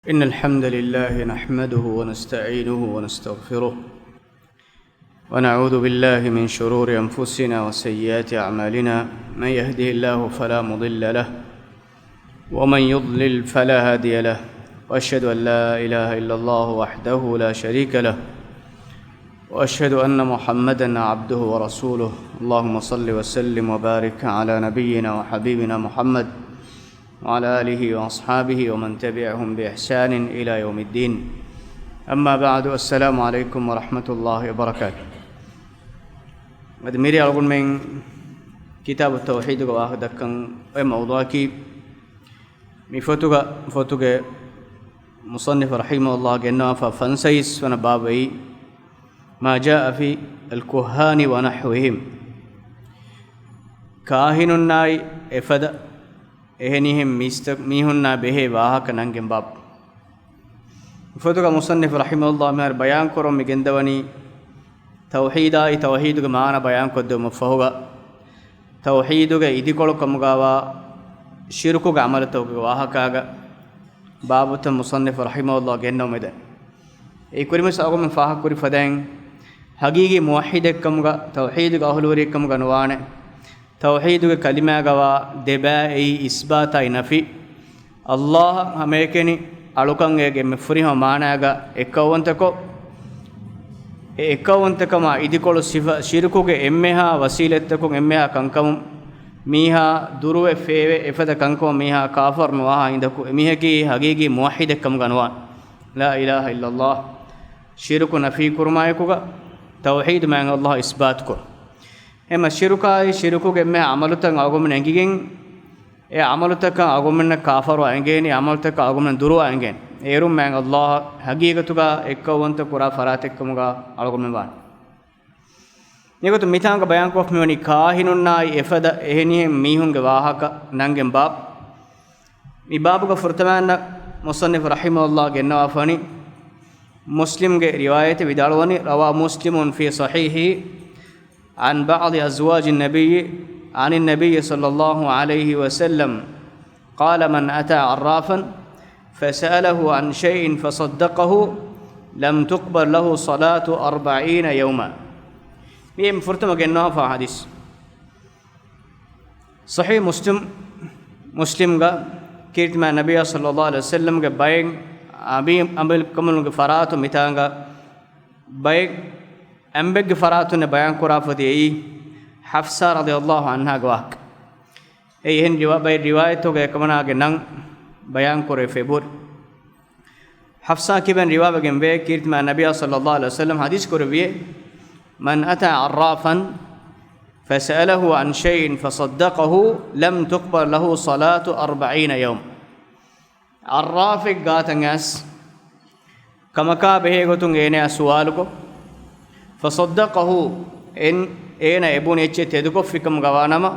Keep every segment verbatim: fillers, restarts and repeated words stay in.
إن الحمد لله نحمده ونستعينه ونستغفره، ونعوذ بالله من شرور أنفسنا وسيئات أعمالنا. من يهده الله فلا مضل له، ومن يضلل فلا هادي له، وأشهد أن لا إله إلا الله وحده لا شريك له، وأشهد أن محمدا عبده ورسوله. اللهم صل وسلم وبارك على نبينا وحبيبنا محمد وعلى آله وأصحابه ومن تبعهم بإحسان إلى يوم الدين. أما بعد، السلام عليكم ورحمة الله وبركاته. އަދި މިރޭ އަޅުގަނޑުމެން ކިތާބު ތައުޙީދުގެ ވާހަކަ ދައްކަން އޮތް މައުޟޫޢަކީ، މި ފޮތުގަ، ފޮތުގެ މުޞައްނިފު ރަޙިމަހުﷲ ގެންނަވާފަ ފަންސަވީސް ވަނަ ބާބު އެއީ، ما جاء في الكهان ونحوهم، ކާހިނުންނާއި އެފަދަ އެހެނިހެން މީސްތަ-، މީހުންނާ ބެހޭ ވާހަކަ ނަންގެން ބާބު. ފޮތުގަ މުޞައްނިފު ރަޙިމަހުﷲ މިހާރު ބަޔާން ކުރަމުން މި ގެންދަވަނީ، ތައުޙީދާއި ތައުޙީދުގެ މާނަ ބަޔާން ކޮށްދެވުމަށް ފަހުގަ، ތައުޙީދުގެ އިދިކޮޅު ކަމުގަވާ ޝިރުކުގެ ޢަމަލުތަކުގެ ވާހަކާގަ ބާބުތައް މުޞައްނިފު ރަޙިމަހުﷲ ގެންނަވަމުންދަނީ. އެ ކުރިންވެސް އަޅުގަނޑުމެން ފާހަގަކުރި ފަދައިން، ޙަޤީޤީ މުވައްޙިދެއްކަމުގަ، ތައުޙީދުގެ އަހުލުވެރިއެއްކަމުގަ ނުވާނެ. ތައުޙީދުގެ ކަލިމާގަވާ ދެބައި އެއީ އިސްބާތާއި ނަފީ. ﷲ އަށް ހަމައެކަނި އަޅުކަން އޭގެ އެންމެ ފުރިހަމަ މާނާގަ އެއްކައުވަންތަކޮށް، އެ އެއްކައުވަންތަކަމާ އިދިކޮޅު ސިފަ، ޝިރުކުގެ އެންމެހާ ވަސީލަތްތަކުން އެންމެހާ ކަންކަމުން މީހާ ދުރުވެ ފޭވެ އެފަދަ ކަންކަމަށް މީހާ ކާފަރު ނުވާހާ ހިނދަކު، އެމީހަކީ ޙަޤީޤީ މުވައްޙިދެއްކަމުގަ ނުވާނެ. ލާ އިލާހަ އިއްލަﷲ، ޝިރުކު ނަފީ ކުރުމާއެކުގަ، ތައުޙީދު މާތް ﷲ އިސްބާތުކުރުން. އެމަ ޝިރުކާއި ޝިރުކުގެ އެންމެ ޢަމަލުތައް އަޅުގަނޑުމެން އެނގިގެން، އެ ޢަމަލުތަކަށް އަޅުގަނޑުމެންނަށް ކާފަރުވާ އެނގޭނީ، ޢަމަލުތަކަށް އަޅުގަނޑުމެން ދުރުވާ އެނގޭނީ. އޭރުން މާތް ﷲ އަށް ޙަޤީޤަތުގަ އެއްކައުވަންތަ ކުރާ ފަރާތެއްކަމުގަ އަޅުގަނޑުމެން ވާނެ. މިގޮތުން މިތާނގަ ބަޔާންކޮށްފަ މިވަނީ ކާހިނުންނާއި އެފަދަ އެހެނިހެން މީހުންގެ ވާހަކަ ނަންގެން ބާބު. މި ބާބުގަ ފުރަތަމައިންނަށް މުޞައްނިފު ރަޙިމަހުﷲ ގެންނަވާފަނީ، މުސްލިމްގެ ރިވާޔަތެއް ވިދާޅުވަނީ، روى مسلم في صحيحه عن بعض أزواج النبي عن النبي صلى الله عليه وسلم قال: من أتى عرافا فسأله عن شيء فصدقه لم تقبل له صلاة أربعين يوما. މި ފުރަތަމަ ގެންނަވާފާ ޙަދީޘް. ޞަޙީޙު މުސްލިމް، މުސްލިމްގަ ކީރިތިމާ ނަބިއްޔާ ޞައްލައްލާހު ޢަލައިހި ވަސައްލަމްގެ ބައެއް އަމި-، އަމިއްލަކަމުންގެ ފަރާތު މިތާނގަ ބައެއް އަނބެއްގެ ފަރާތުން ބަޔާން ކުރާފަދަ އެއީ ޙަފްޞާ ރަޟިޔައްލާހު ޢަންހާގެ ވާހަކަ. އެ އެހެން ރިވާ-، ބައެއް ރިވާޔަތުގަ އެކަމަނާގެ ނަން ބަޔާން ކުރެވިފައި ބުރި. ޙަފްޞާ ކިބެން ރިވާވެގެން ވޭ، ކީރިތިމާ ނަބިއްޔާ ޞައްލައްލާހު ޢަލައިހި ވަސައްލަމް ޙަދީޘް ކުރެއްވިއޭ، من أتى عرافا فسأله عن شيء فصدقه لم تقبل له صلاة أربعين يوما. ޢައްރާފެއް ގާތަށް އައިސް، ކަމަކާ ބެހޭ ގޮތުން އޭނަޔާ ސުވާލުކޮށް، فصدقه، އެން، އޭނަ އެބުނި އެއްޗެއް ތެދުކޮށްފިކަމުގަ ވާނަމަ،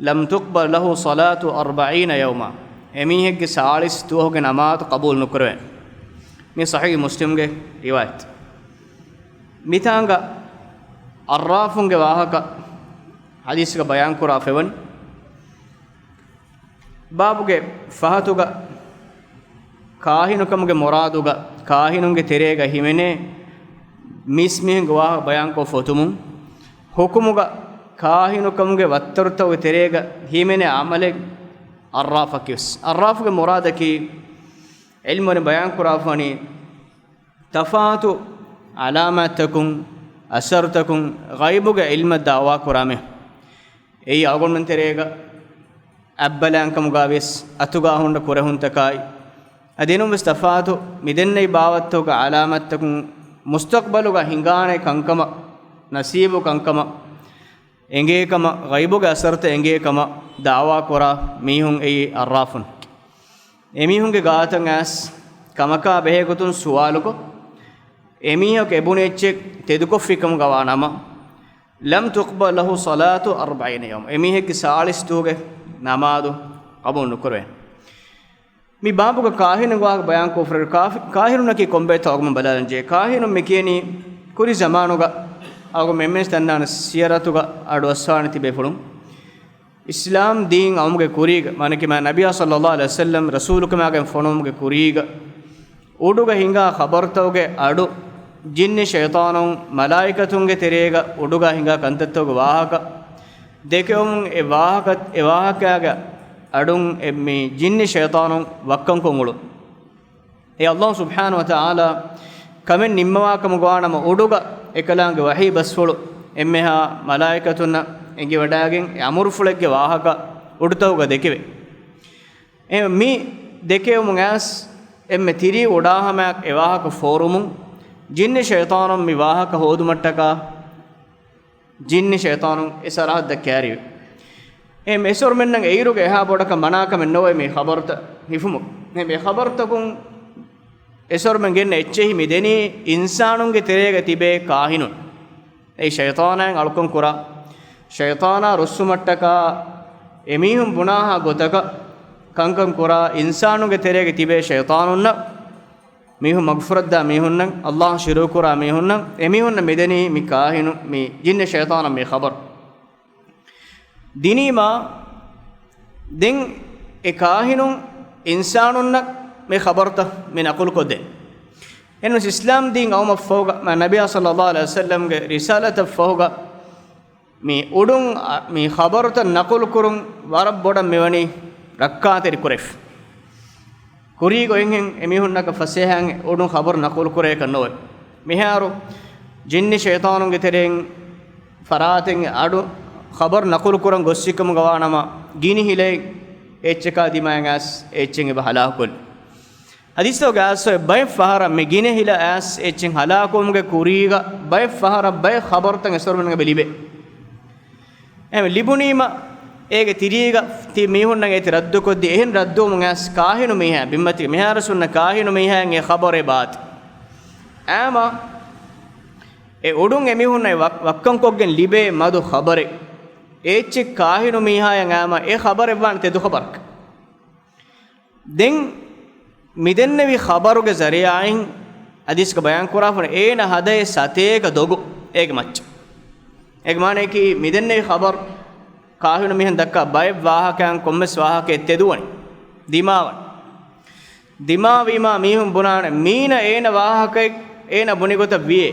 لم تقبل له صلاة أربعين يوما، އެމީހެއްގެ ސާޅީސް ދުވަހުގެ ނަމާދު ޤަބޫލު ނުކުރެވޭނެ. މި ޞަޙީޙު މުސްލިމްގެ ރިވާޔަތް. މިތާނގަ ޢައްރާފުންގެ ވާހަކަ ޙަދީޘްގަ ބަޔާން ކުރާފައިވަނީ. ބާބުގެ ފަހަތުގަ ކާހިނުކަމުގެ މުރާދުގަ ކާހިނުންގެ ތެރޭގަ ހިމެނޭ މީސްމީހުންގެ ވާހަކަ ބަޔާންކޮށް ފޮތުމުން، ޙުކުމުގަ ކާހިނުކަމުގެ ވައްތަރުތަކުގެ ތެރޭގަ ހިމެނޭ ޢަމަލެއް ޢައްރާފަކީވެސް. ޢައްރާފުގެ މުރާދަކީ، ޢިލްމުވެރިން ބަޔާން ކުރާފަނީ، ތަފާތު ޢަލާމާތްތަކުން، އަސަރުތަކުން، ޣައިބުގެ ޢިލްމަށް ދަޢުވާ ކުރާ މީހުން. އެއީ އަޅުގަނޑުމެން ތެރޭގަ އަތްބަލާންކަމުގަ ވިޔަސް، އަތުގަ ހުންނަ ކުރެހުންތަކާއި، އަދި އެނޫން ވެސް ތަފާތު މިދެންނެވި ބާވަތްތަކުގެ ޢަލާމާތްތަކުން މުސްތަޤްބަލުގަ ހިނގާނެ ކަންކަމަށް، ނަސީބު ކަންކަމަށް އެނގޭ ކަމަށް، ޣައިބުގެ އަސަރުތައް އެނގޭ ކަމަށް ދަޢުވާ ކުރާ މީހުން އެއީ ޢައްރާފުން. އެމީހުންގެ ގާތަށް އައިސް ކަމަކާ ބެހޭ ގޮތުން ސުވާލުކޮށް، އެމީހަކު އެބުނި އެއްޗެއް ތެދުކޮށްފި ކަމުގަ ވާ ނަމަ، لم تقبل له صلاة أربعين يوما، އެމީހެއްގެ ސާޅީސް ދުވަހުގެ ނަމާދު ޤަބޫލު ނުކުރެވޭނެ. މި ބާބުގަ ކާހިނުން ވާހަކަ ބަޔާން ކޮށްފަ، ކާފި-، ކާހިނުންނަކީ ކޮންބައެއްތޯ އަޅުގަނޑު ބަލާލަން ޖެހޭ. ކާހިނުން މި ކިޔަނީ ކުރި ޒަމާނުގަ އަޅުގަނޑު އެންމެން ދަންނާނެ ސިޔަރަތުގަ އަޑުއައްސާނެ ތިބޭފުޅުން. އިސްލާމް ދީން އައުމުގެ ކުރީގަ، މާނަކީ މާ ނަބިއްޔާ ޞައްލައްލާހު ޢަލައިހި ވަސައްލަމް ރަސޫލުކަމާގެން ފޮނުވުމުގެ ކުރީގަ، އުޑުގަ ހިނގާ ޚަބަރުތަކުގެ އަޑު، ޖިންނި ޝައިޠާނުން މަލާއިކަތުންގެ ތެރޭގަ އުޑުގަ ހިނގާ ކަންތައްތަކުގެ ވާހަކަ ދެކެވުމުން އެ ވާހަކަ، އެ ވާހަކައިގެ އަޑުން އެ މި ޖިންނި ޝައިޠާނުން ވައްކަންކޮށް އުޅުން. އެ އައްލާހު ސުބްޙާނަހު ވަތަޢާލާ ކަމެއް ނިންމަވާކަމުގަވާނަމަ އުޑުގަ އެކަލާނގެ ވަޙީ ބަސްފުޅު އެންމެހާ މަލާއިކަތުންނަށް އެނގިވަޑައިގެން އެ އަމުރުފުޅެއްގެ ވާހަކަ އުޑުތަކުގަ ދެކެވޭ. އެ މި ދެކެވުމުން އައިސް އެންމެ ތިރީ އުޑާހަމައަށް އެ ވާހަކަ ފޯރުމުން ޖިންނި ޝައިޠާނުން މި ވާހަކަ ހޯދުމަށްޓަކާ ޖިންނި ޝައިޠާނުން އެ ސަރަހައްދަށް ކައިރިވި. އެ އެސޮރުމެންނަށް އެއިރުގެ އެހާ ބޮޑަކަށް މަނާކަމެއް ނޯވޭ މި ޚަބަރުތައް ހިފުމުން. އެ ޚަބަރުތަކުން އެސޮރުމެން ގެންނަ އެއްޗެހި މި ދެނީ އިންސާނުންގެ ތެރޭގަ ތިބޭ ކާހިނުން. އެއީ ޝައިޠާނާއިން އަޅުކަން ކުރާ، ޝައިޠާނާ ރުއްސުމަށްޓަކާ އެމީހުން ބުނާހާ ގޮތަކަށް ކަންކަން ކުރާ އިންސާނުންގެ ތެރޭގަ ތިބޭ ޝައިޠާނުންނަށް މީހުން މަގުފުރައްދާ މީހުންނަށް، އައްލާހަށް ޝިރުކު ކުރާ މީހުންނަށް، އެމީހުންނަށް މިދެނީ މި ކާހިނު، މި ޖިންނި ޝައިޠާނަށް މި ޚަބަރު. ދިނީމާ، ދެން އެ ކާހިނުން އިންސާނުންނަށް މި ޚަބަރުތައް މި ނަޤުލުކޮށްދޭ. އެންވެސް އިސްލާމް ދީން އައުމަށްފަހުގަ، މާ ނަބިއްޔާ ޞައްލައްލާހު ޢަލައިހި ވަސައްލަމްގެ ރިސާލަތަށް ފަހުގަ، މި އުޑުން މި ޚަބަރުތައް ނަޤުލު ކުރުން ވަރަށް ބޮޑަށް މިވަނީ ރައްކާތެރި ކުރެފި. ކުރީގޮތްހެން އެމީހުންނަކަށް ފަސޭހައިން އުޑުން ޚަބަރު ނަޤުލު ކުރޭކަށް ނޯވޭ. މިހާރު ޖިންނި ޝައިޠާނުންގެ ތެރެއިން ފަރާތެއް އަޑު ޚަބަރު ނަޤުލު ކުރަން ގޮއްސިއްކަމުގަ ވާނަމަ، ގިނި ހިލައެއް އެއްޗަކާ ދިމާއަށް އައިސް އެއްޗެއް އެބަ ހަލާކުކޮށްލި. ޙަދީޘްތަކުގަ އައިސް އޮތް ބައެއް ފަހަރަށް މި ގިނަ ހިލަ އައިސް އެއްޗެއް ހަލާކުވުމުގެ ކުރީގަ ބައެއް ފަހަރަށް ބައެއް ޚަބަރުތައް އެސޮރުމެން އެބަ ލިބޭ. އެހެން ލިބުނީމަ އޭގެ ތިރީގަ ތި މީހުންނަށް އޭތި ރައްދުކޮށްދީ، އެހެން ރައްދުވުމުން އައިސް ކާހިނު މީހާ ބިންމަތި މިހާރު ސުންނަ ކާހިނު މީހާއަށް އެ ޚަބަރެއް ބާތި. އާމަ އެ އުޑުން އެމީހުންނަށް ވަ-، ވައްކަންކޮށްގެން ލިބޭ މަދު ޚަބަރެއް. އެ އެއްޗެއް ކާހިނު މީހާއަށް އާމަ އެ ޚަބަރެއް ވާނެ ތެދު ޚަބަރަކަށް. ދެން މިދެންނެވި ޚަބަރުގެ ޒަރީޢާއިން ޙަދީޘްގަ ބަޔާން ކުރާފަން އޭނަ ހަދައޭ ސަތޭކަ ދޮގު އޭގެ މައްޗަށް. އޭގެ މާނަޔަކީ މިދެންނެވި ޚަބަރު ކާހިނު މީހުން ދައްކާ ބައެއް ވާހަކައިން ކޮންމެސް ވާހަކައެއް ތެދުވަނީ، ދިމާވަނީ. ދިމާވީމާ މީހުން ބުނާނެ މީނަ އޭނަ ވާހަކައެއް އޭނަ ބުނި ގޮތަށް ވިޔޭ.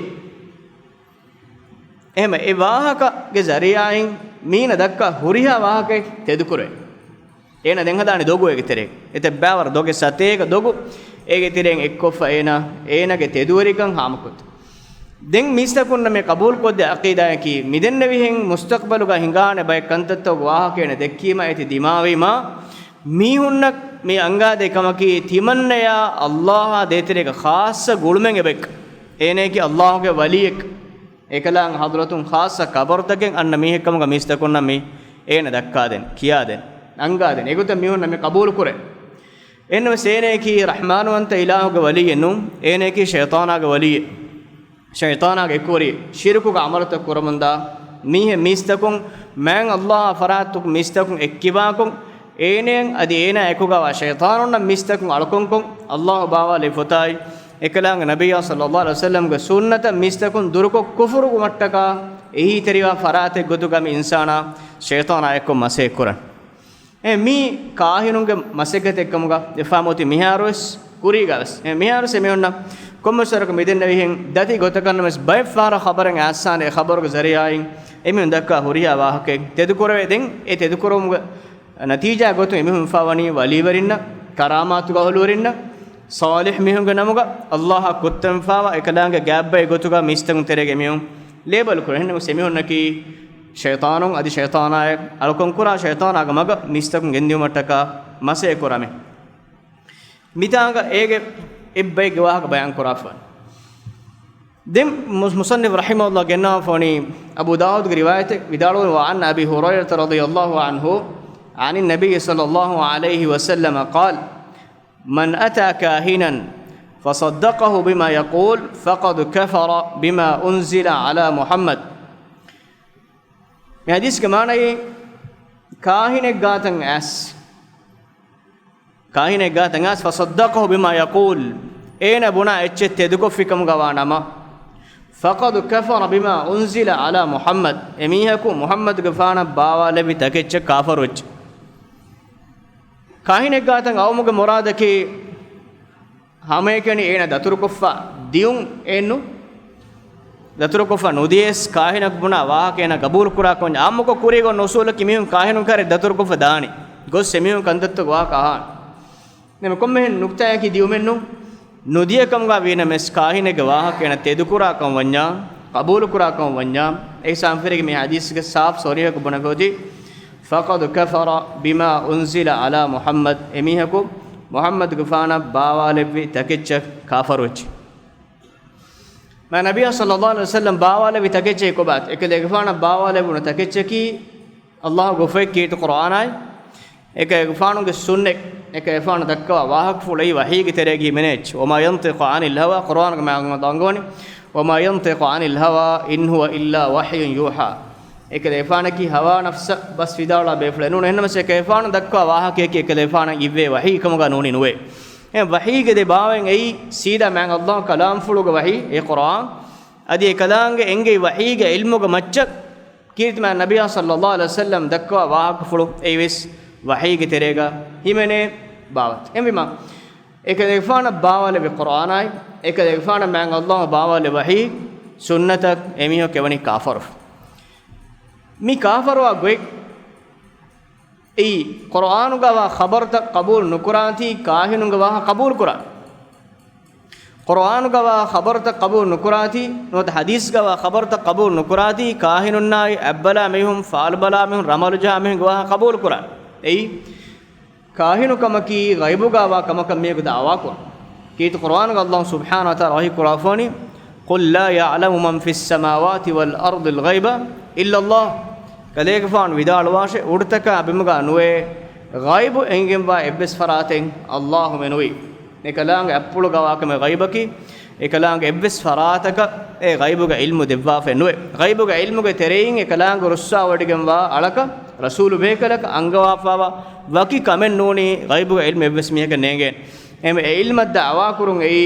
އެހެމަ އެ ވާހަކަގެ ޒަރީޢާއިން މީނަ ދައްކާ ހުރިހާ ވާހަކައެއް ތެދުކުރޭ. އޭނަ ދެން ހަދާނެ ދޮގު އޭގެ ތެރޭ. އެތައް ބައިވަރު ދޮގެއް ސަތޭކަ ދޮގު އޭގެ ތެރެއިން އެއްކޮށްފަ އޭނަ، އޭނަގެ ތެދުވެރިކަން ހާމަކޮށް. ދެން މީސްތަކުންނަށް މި ޤަބޫލުކޮށްދޭ ޢަޤީދާއަކީ، މިދެންނެވިހެން މުސްތަޤްބަލުގަ ހިނގާނެ ބައެއް ކަންތައްތަކުގެ ވާހަކަ އޭނަ ދެއްކީމަ އޭތި ދިމާވީމާ، މީހުންނަށް މި އަންގާދޭ ކަމަކީ، ތިމަންނަޔާ އައްލާހާ ދޭތެރޭގަ ޚާއްޞަ ގުޅުމެއް އެބައެއްކަން. އޭނައަކީ އައްލާހުގެ ވަލީއެއް. އެކަލާނގެ ޙަޟްރަތުން ޚާއްޞަ ޤަބަރުތަކެއް އަންނަ މީހެއްކަމުގަ މީސްތަކުންނަށް މި އޭނަ ދައްކާދޭން، ކިޔާދޭން، އަންގާދޭން. އެގޮތަށް މީހުންނަށް މި ޤަބޫލުކުރޭ. އެހެންނަމަވެސް އޭނައަކީ ރަޙްމާނުވަންތަ އިލާހުގެ ވަލީއެއް ނޫން. އޭނައަކީ ޝައިޠާނާގެ ވަލީއެއް. ޝައިޠާނާގެ އެކުވެރި ޝިރުކުގެ ޢަމަލުތައް ކުރަމުންދާ މީހެއް. މީސްތަކުން މާތް އައްލާހާ ފަރާތުން މީސްތަކުން އެއްކިބާކޮށް، އޭނައަށް އަދި އޭނާ އެކުގަވާ ޝައިޠާނުންނަށް މީސްތަކުން އަޅުކަންކޮށް، އައްލާހު ބާވާލެއްވި ފޮތާއި، އެކަލާނގެ ނަބިއްޔާ ޞައްލައްލާހު ޢަލައިހި ވަސައްލަމްގެ ސުންނަތަށް މީސްތަކުން ދުރުކޮށް، ކުފުރުވުމަށްޓަކާ އެހީތެރިވާ ފަރާތެއް ގޮތުގަ މި އިންސާނާ ޝައިޠާނާ އެއްކޮށް މަސައްކަތް ކުރަން. އެ މީ ކާހިނުންގެ މަސައްކަތެއްކަމުގަ އެ ފާމޯތި މިހާރުވެސް ކުރީގަވެސް. އެ މިހާރުވެސް އެމީހުންނަށް ކޮންމެސް ވަރަކަށް މިދެންނެވިހެން ދަތި ގޮތަކަށްނަމަވެސް ބައެއް ފަހަރަށް ޚަބަރެއް އައިސާނެ އެ ޚަބަރުގެ ޒަރީޢާއިން އެމީހުން ދައްކާ ހުރިހާ ވާހަކައެއް ތެދުކުރެވޭ. ދެން އެ ތެދުކުރުވުމުގެ ނަތީޖާ ގޮތުން އެމީހުން އުފާވަނީ ވަލީވެރިންނަށް، ކަރާމާތުގެ އަހުލުވެރިންނަށް، ޞާލިޙް މީހުންގެ ނަމުގަ، އައްލާހާ ކުއްތަންފާވާ އެކަލާނގެ ގާތްބައި ގޮތުގަ މީސްތަކުން ތެރޭގަ އެމީހުން ލޭބަލް ކުރޭ. އެހެންނަމަވެސް އެމީހުންނަކީ ޝައިޠާނުން އަދި ޝައިޠާނާއަށް އަޅުކަން ކުރާ ޝައިޠާނާގެ މަގަށް މީސްތަކުން ގެންދިއުމަށްޓަކާ މަސައްކަތް ކުރާ މީހުން. މިތާނގަ އޭގެ އެއްބައެއްގެ ވާހަކަ ބަޔާން ކުރާފަ. ދެން މު-، މުޞައްނިފު ރަޙިމަހުﷲ ގެންނަވާފަވަނީ އަބޫ ދާވޫދުގެ ރިވާޔަތެއް ވިދާޅުވަނީ، وعن أبي هريرة رضي الله عنه عن النبي صلى الله عليه وسلم قال، من أتى كاهنا فصدقه بما يقول فقد كفر بما أنزل على محمد. މި ޙަދީޘްގެ މާނައީ، ކާހިނެއް ގާތަށް އައިސް، ކާހިނެއް ގާތަށް އައިސް، فصدقه بما يقول، އޭނަ ބުނާ އެއްޗެއް ތެދުކޮށްފިކަމުގަ ވާ ނަމަ، فقد كفر بما أنزل على محمد، އެމީހަކު މުޙައްމަދުގެފާނަށް ބާވާލެއްވި ތަކެއްޗަށް ކާފަރުވެއްޖެ. ކާހިނެއް ގާތަށް އައުމުގެ މުރާދަކީ، ހަމައެކަނި އޭނަ ދަތުރުކޮށްފަ ދިޔުން އެއްނު. ދަތުރުކޮށްފަ ނުދިޔަސް ކާހިނަކު ބުނާ ވާހަކަ އޭނަ ގަބޫލު ކުރާކަން ވަންޏާ، އާއްމުކޮށް ކުރީގޮތް އުސޫލަކީ މީހުން ކާހިނުން ކައިރި ދަތުރުކޮށްފަ ދާނީ. ގޮސް އެމީހުން ކަންތައްތަކުގެ ވާހަކަ އަހާނެ. ނަމަ ކޮންމެހެން ނުކްތާއަކީ ދިޔުމެއްނު. ނުދިޔަ ކަމުގަ ވީނަމަވެސް ކާހިނެއްގެ ވާހަކަ އޭނަ ތެދުކުރާކަން ވަންޏާ، ޤަބޫލު ކުރާކަން ވަންޏާ، އެހިސާބުން ފެށިގެން މި ޙަދީޘްގެ ސާފު ޞަރީޙަކޮށް ބުނެފަ އޮތީ، فقد كفر بما أنزل على محمد، އެމީހަކު މުޙައްމަދުގެފާނަށް ބާވާލެއްވި ތަކެއްޗަށް ކާފަރުވެއްޖެ. މާތް ނަބިއްޔާ ޞައްލައްލާހު ޢަލައިހި ވަސައްލަމަށް ބާވާލެއްވި ތަކެއްޗަކީ ކޮބާތަ؟ އެކަލޭގެފާނަށް ބާވާލެއްވުނު ތަކެއްޗަކީ ﷲ ގެ އުފެއް ކީރިތި ޤުރުއާނާއި، އެކަލޭގެފާނުގެ ސުންނަތް، އެކަލޭގެފާނު ދައްކަވާ ވާހަކަފުޅު އެއީ ވަޙީގެ ތެރޭގައި ހިމެނޭ އެއްޗެއް. وما ينطق عن الهوى، ޤުރުއާނުގެ މާތް ﷲ އަންގަވަނީ، وما ينطق عن الهوى إن هو إلا وحي يوحى. އެކަލޭގެފާނަކީ ހަވާ ނަފްސަށް ބަސް ވިދާޅުވާ ބޭފުޅެއް ނޫން. އެހެންނަމަވެސް އެކަލޭގެފާނު ދައްކަވާ ވާހަކައަކީ އެކަލޭގެފާނަށް އިއްވޭ ވަޙީ ކަމުގަ ނޫނީ ނުވޭ. އެ ވަޙީގެ ދެ ބާވަތް އެއީ ސީދާ މާތް ﷲ ގެ ކަލާމްފުޅުގެ ވަޙީ، އެ ޤުރުއާން. އަދި އެ ކަލާނގެ އެންގެވި ވަޙީގެ ޢިލްމުގެ މައްޗަށް ކީރިތި މާތް ނަބިއްޔާ ޞައްލައްލާހު ޢަލައިހި ވަސައްލަމަށް ދައްކަވާ ވާހަކަފުޅު އެއީވެސް ވަޙީގެ ތެރޭގަ ހިމެނޭ ބާވަތް. އެހެންވީމާ، އެކަލޭގެފާނަށް ބާވާލެއްވި ޤުރުއާނާއި، އެކަލޭގެފާނަށް މާތް ﷲ ބާވާލެއްވި ވަޙީ ސުންނަތަށް އެމީހަކު އެވަނީ ކާފަރު. މި ކާފަރުވާ ގޮތް އެއީ، ޤުރުއާނުގަވާ ޚަބަރުތައް ޤަބޫލު ނުކުރާތީ، ކާހިނުންގެ ވާހަކަ ޤަބޫލު ކުރާ. ޤުރުއާނުގަވާ ޚަބަރުތައް ޤަބޫލު ނުކުރާތީ، ނުވަތަ ޙަދީޘްގަވާ ޚަބަރުތައް ޤަބޫލު ނުކުރާތީ، ކާހިނުންނާއި، އަތްބަލާ މީހުން، ފާލުބަލާ މީހުން، ރަމަލުޖަހާ މީހުންގެ ވާހަކަ ޤަބޫލު ކުރާ. އެއީ، ކާހިނުކަމަކީ ޣައިބުގަވާ ކަމަކަށް މީހަކު ދަޢުވާކުރާ. ކީރިތި ޤުރުއާނުގަ ﷲ ސުބްޙާނަހޫ ވަތަޢާލާ ވަޙީ ކުރައްވަނީ، قل لا يعلم من في السماوات والأرض الغيب إلا الله. ކަލޭގެފާނު ވިދާޅުވާށޭ، އުޑުތަކާ ބިމުގަ ނުވޭ ޣައިބު އެނގިގެންވާ އެއްވެސް ފަރާތެއް ﷲ މެނުވީ. އެކަލާނގެ އަތްޕުޅުގަވާ ކަމެއް ޣައިބަކީ، އެކަލާނގެ އެއްވެސް ފަރާތަކަށް އެ ޣައިބުގެ ޢިލްމު ދެއްވާފައެއް ނުވޭ. ޣައިބުގެ ޢިލްމުގެ ތެރެއިން އެކަލާނގެ ރުއްސާވޮޑިގެންވާ އަޅަކަށް، ރަސޫލު ބޭކަލަކަށް، އަންގަވާފައިވާ ވަކި ކަމެއް ނޫނީ ޣައިބުގެ ޢިލްމު އެއްވެސް މީހަކަށް ނޭނގޭނެ. އެހެންވެ، އެ ޢިލްމަށް ދަޢުވާކުރުން އެއީ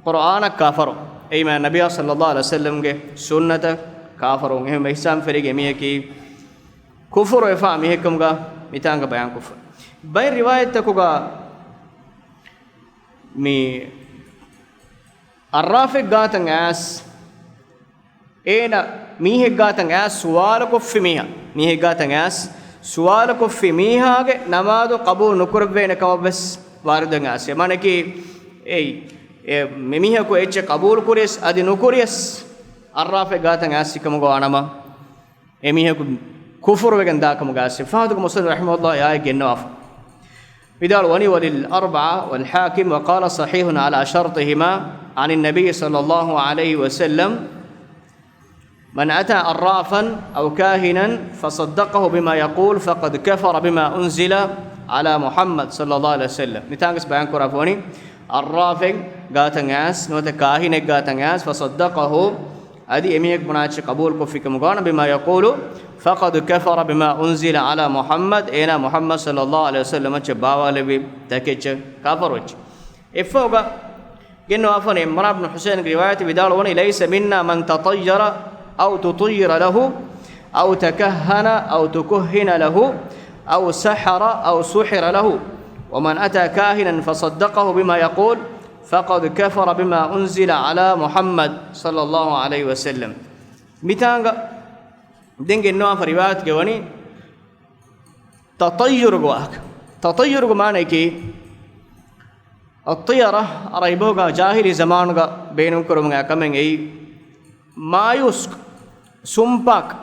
ޤުރުއާނަށް ކާފަރު. އެއީ މާތް ނަބިއްޔާ ޞައްލައްލާހު ޢަލައިހި ވަސައްލަމްގެ ސުންނަތަށް ކާފަރު. އެހެންވެ، އިސްލާމް ފެށިގެން މީހަކީ ކުފުރުވެފާ މީހެއްކަމުގަ މިތާނގަ ބަޔާންކޮށްފަ. ބައެއް ރިވާޔަތްތަކުގަ މި އައްރާފެއް ގާތަށް އައިސް، އޭނަ މީހެއް ގާތަށް އައިސް ސުވާލުކޮށްފި މީހާ، މީހެއް ގާތަށް އައިސް ސުވާލުކޮށްފި މީހާގެ ނަމާދު ޤަބޫލު ނުކުރެއްވޭނެ ކަމަށްވެސް ވާރިދުވެގެން އައިސް. މާނައަކީ، އެއީ، އެ، މި މީހަކު އެއްޗެއް ޤަބޫލު ކުރިޔަސް އަދި ނުކުރިޔަސް، އައްރާފެއް ގާތަށް އައިސް ކަމުގަ ވާނަމަ، އެމީހަކު ކުފުރުވެގެން ދާކަމުގައި ސިފަހަތުގެ މުޞައްނިފު ރަޙިމަހުﷲ އާޔަތް ގެންނަވާފަ. ވިދާޅުވަނީ، وللأربعة والحاكم وقال صحيح على شرطهما عن النبي صلى الله عليه وسلم، من أتى عرافا أو كاهنا فصدقه بما يقول فقد كفر بما أنزل على محمد صلى الله عليه وسلم. މިތާނގަސް ބަޔާން ކުރާފަވަނީ، އައްރާފެއް ގާތަށް އައިސް، ނުވަތަ ކާހިނެއް ގާތަށް އައިސް، فصدقه، އަދި އެމީހަކު ބުނާ އެއްޗެއް ޤަބޫލުކޮށްފިކަމުގަ ވާނަމަ، بما يقول فقد كفر بما أنزل على محمد، އޭނާ މުޙައްމަދު ޞައްލައްލާހު ޢަލައިހި ވަސައްލަމަށް އެއްޗެއް ބާވާލެއްވި ތަކެއްޗަށް ކާފަރުވެއްޖެ. އެއްފަހުގަ ގެންނަވާފަން ޢިމްރާން ބިން ޙުޞައިންގެ ރިވާޔަތު ވިދާޅުވަނީ، ليس منا من تطير أو تطير له أو تكهن أو تكهن له أو سحر أو سحر له، ومن أتى كاهنا فصدقه بما يقول فقد كفر بما أنزل على محمد صلى الله عليه وسلم. މިތާނގަ ދެން ގެންނަވާފަ ރިވާޔަތުގަ ވަނީ ތަޠައްޔުރުގެ ވާހަކަ. ތަޠައްޔުރުގެ މާނައަކީ، އައްޠިޔަރަ ޢަރަބިބަހުގަ ޖާހިލީ ޒަމާނުގަ ބޭނުންކުރަމުން އައި ކަމެއް އެއީ، މާޔޫސް، ސުންޕާކަން.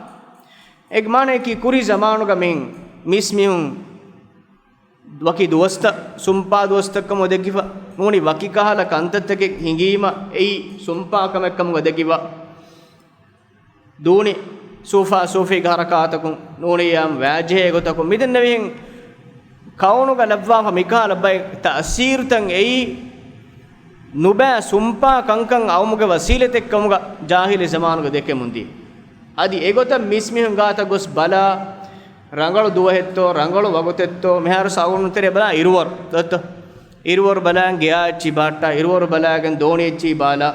އޭގެ މާނައަކީ ކުރީ ޒަމާނުގަ މި މީސްމީހުން ވަކި ދުވަސްތައް ސުންޕާ ދުވަސްތައްކަމުގަ ދެއްކިފަ ނޫނީ، ވަކި ކަހަލަ ކަންތައްތަކެއް ހިނގީމަ އެއީ ސުންޕާ ކަމެއްކަމުގަ ދެއްކިފަ. ދޫނި ސޫފާ ސޫފީގެ ހަރަކާތަކުން ނޫނިއްޔާމް ވާޖެހޭ ގޮތަކުން މިދެންނެވިހެން ކައުނުގަ ލައްވާފަ މިކަހަލަ ބައެއް ތައުސީރުތައް އެއީ ނުބައި ސުންޕާ ކަންކަން އައުމުގެ ވަސީލަތެއްކަމުގަ ޖާހިލީ ޒަމާނުގަ ދެކެމުންދިޔަ. އަދި އެގޮތަށް މީސްމީހުން ގާތަށް ގޮސް ބަލާ، ރަނގަޅު ދުވަހެއްތޯ، ރަނގަޅު ވަގުތެއްތޯ، މިހާރު ސައުގުނު ތެރޭ ބަލާ އިރުވަރު ދޮއްތޯ؟ އިރުވަރު ބަލާން ގެއާ އެއްޗި ބަހައްޓާ، އިރުވަރު ބަލާގެން ދޯނި އެއްޗި ބާލާ.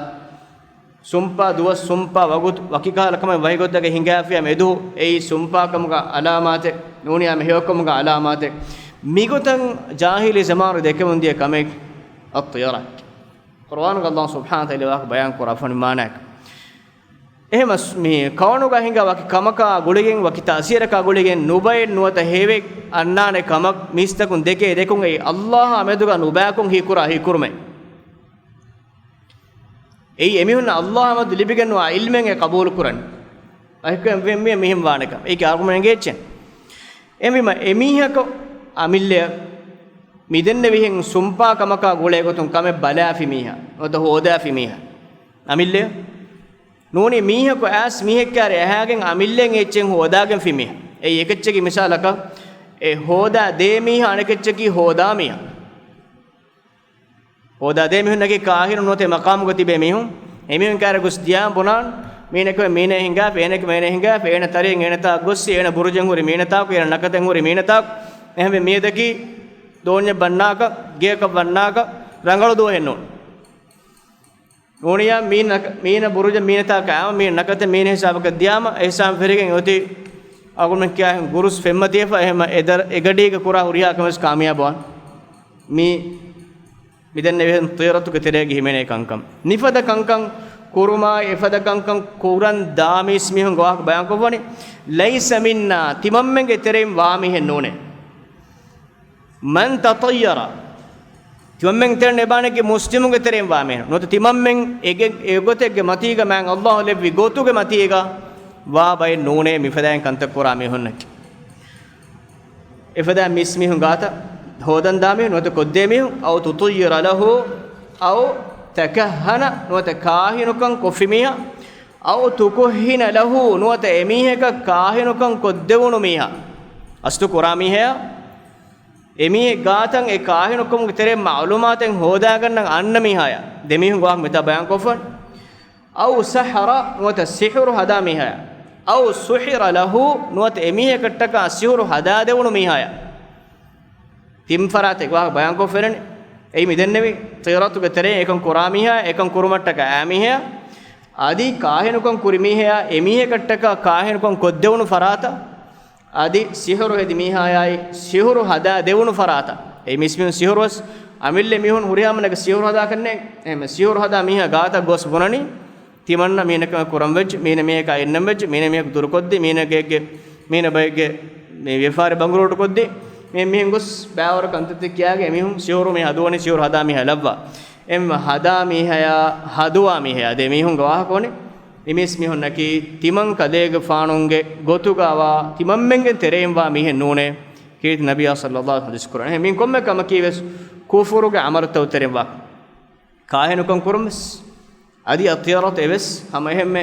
ސުންޕާ ދުވަސް، ސުންޕާ ވަގުތު ވަކިކަހަލަ ކަމެއް ވަކި ގޮތަކަށް ހިނގާފިޔާ މެދު އެއީ ސުންޕާކަމުގަ އަލާމާތެއް ނޫނިއްޔާމް ހެޔޮކަމުގަ އަލާމާތެއް. މިގޮތަށް ޖާހިލީ ޒަމާނު ދެކެމުންދިޔަ ކަމެއް. އައްޠިޔަރާތް. ޤުރުއާނުގަ ﷲ ސުބްޙާނަހޫ ވަތަޢާލާ ވާހަކަ ބަޔާން ކުރާ ފަނި މާނައަކަށް. އެހެމަސް މި ކައުނުގަ ހިނގާ ވަކި ކަމަކާ ގުޅިގެން، ވަކި ތައުސީރަކާ ގުޅިގެން ނުބައެއް ނުވަތަ ހެޔޮއެއް އަންނާނެ ކަމަށް މީސްތަކުން ދެކޭ ދެކުން އެއީ ﷲ އާ މެދުގަ ނުބައިކުން ހީކުރާ ހީކުރުމެއް. އެއީ އެމީހުންނަށް ﷲ އާ މެދު ލިބިގެންވާ ޢިލްމެއް އެ ޤަބޫލު ކުރަނީ. އަހިކަން މި، މި، މިހެން ވާނެކަން. އޭގެ އަރުމަން އެނގޭ އެއްޗެއް. އެހެންވީމަ އެމީހަކު އަމިއްލަ މިދެންނެވިހެން ސުންޕާ ކަމަކާ ގުޅޭ ގޮތުން ކަމެއް ބަލާފި މީހާ، ނުވަތަ ހޯދާފި މީހާ. އަމިއްލަ ނޫނީ މީހަކު އައިސް މީހެއް ކާރި އަހާގެން އަމިއްލައިން އެއްޗެއް ހޯދާގެންފި މީހާ. އެއީ އެކައްޗަކީ މިސާލަކަށް އެ ހޯދާ ދޭ މީހާ، އަނެކައްޗަކީ ހޯދާ މީހާ. ހޯދާ ދޭ މީހުންނަކީ ކާހިނުން ނުވަތަ މަޤާމުގަ ތިބޭ މީހުން. އެމީހުން ކާރި ގޮސް ދިޔާ ބުނާން، މީނަކު މީނަ ހިނގާފި، އޭނަކު މޭނަ ހިނގާފި، އޭނަ ތަރިއެއް އޭނަތާ ގޮއްސި، އޭނަ ބުރުޖެއް ހުރި މީނަތާކު، އޭނަ ނަކަތެއް ހުރި މީނަތާކު، އެހެންވެ މިއަދަކީ ދޯންޏެއް ބަންނާކަށް، ގެއަކަށް ވަންނާކަށް ރަނގަޅު ދުވަހެއް ނޫން. ނޫނިޔާ މީނަ، މީނަ ބުރުޖަށް މީނަތާ ކާމަ މީނަ ނަކަތެއް މީނަ ހިސާބަކަށް ދިޔާމަ، އެ ހިސާބު ފެށިގެން އޮތީ އަގުމެން ކިޔާހެން ގުރުސް ފެންމަތިވެފަ، އެހެމަ އެ ދަރ-، އެ ގަޑީގަ ކުރާ ހުރިހާ ކަމެއް ވެސް ކާމިޔާބުވާން. މީ، މިދެންނެވިހެން ތިޖާރަތުގެ ތެރޭގަ ހިމެނޭ ކަންކަން. މިފަދަ ކަންކަން ކުރުމާއި، އެފަދަ ކަންކަން ކުރަން ދާ މީސްމީހުންގެ ވާހަކަ ބަޔާންކޮށްފަނީ، ليس منا، ތިމަންމެންގެ ތެރެއިން ވާ މީހެއް ނޫނޭ. من تطير، ތިމަންމެން ތެރެއިން އެބާނެކީ މުސްލިމުންގެ ތެރެއިން ވާ މީހުން. ނުވަތަ ތިމަންމެން އެގެ-، އެގޮތެއްގެ މަތީގަ މާތް ﷲ ލެއްވި ގޮތުގެ މަތީގަ ވާ ބައެއް ނޫނޭ މިފަދައިން ކަންތައް ކުރާ މީހުންނަކީ. އެފަދަ މީސްމީހުން ގާތަށް ހޯދަން ދާ މީހުން ނުވަތަ ކޮށްދޭ މީހުން، أو تطير له، أو تكهن، ނުވަތަ ކާހިނުކަން ކޮށްފި މީހާ، أو تكهن له، ނުވަތަ އެމީހަކަށް ކާހިނުކަން ކޮށްދެވުނު މީހާ. އަސްލު ކުރާ މީހާ އެމީހެއް ގާތަށް އެ ކާހިނުކަމުގެ ތެރެއިން މަޢުލޫމާތެއް ހޯދާގަންނަން އަންނަ މީހާޔާ، ދެމީހުން ގޮވާ މިތާ ބަޔާންކޮށްފަ. أو سحر، ނުވަތަ ސިޙުރު ހަދާ މީހާޔާ. أو سحر له، ނުވަތަ އެމީހަކަށްޓަކާ ސިޙުރު ހަދާދެވުނު މީހާޔާ. ތިން ފަރާތެއް ވާހަކަ ބަޔާންކޮށްފައިވަނީ. އެއީ މިދެންނެވި ތިޖާރަތުގެ ތެރެއިން އެކަން ކުރާ މީހާ، އެކަން ކުރުމަށްޓަކާ އާ މީހާ، އަދި ކާހިނުކަން ކުރި މީހާޔާ، އެމީހަކަށްޓަކާ ކާހިނުކަން ކޮށްދެވުނު ފަރާތަށް، އަދި ސިޙުރު ހެދި މީހާޔާއި ސިޙުރު ހަދާ ދެވުނު ފަރާތަށް. އެ މީސްމީހުން ސިޙުރުވެސް އަމިއްލަ މީހުން ހުރިހާ މަންނަކަށް ސިޙުރު ހަދާކަށްނޭ. އެހެން ސިޙުރު ހަދާ މީހާ ގާތަށް ގޮސް ބުނަނީ، ތިމަންނަ މީނަކަށް ކުރަން ވެއްޖެ، މީނަ މީހަކާ އިންނަން ވެއްޖެ، މީނަ މީހަކު ދުރުކޮށްދީ، މީނަ ގެއެއްގެ، މީނަ ބައެއްގެ މި ވިޔަފާރި ބަނގުރޫޓު ކޮށްދީ، މި މީހުން ގޮސް ބައިވަރު ކަންތައްތައް ކިޔާގެ މީހުން ސިޙުރު މި ހަދުވަނީ ސިޙުރު ހަދާ މީހާ ލައްވާ. އެ ހަދާ މީހާޔާ ހަދުވާ މީހާޔާ ދެ މީހުންގެ ވާހަކަ ވަނީ. އެ މީސްމީހުންނަކީ ތިމަން ކަލޭގެފާނުންގެ ގޮތުގަވާ ތިމަންމެންގެ ތެރެއިން ވާ މީހެއް ނޫނޭ. ކީރިތި ނަބިއްޔާ ޞައްލައްލާހު ޢަލައިހި ވަސައްލަމަ ޙަދީޘް ކުރަނީ. މި ކޮންމެ ކަމަކީ ވެސް ކުފުރުގެ ޢަމަލުތައް ތެރެއިން ވާ. ކާހިނުކަން ކުރުން ވެސް، އަދި އައްޠިޔަރަތު އެވެސް ހަމަ އެހެންމެ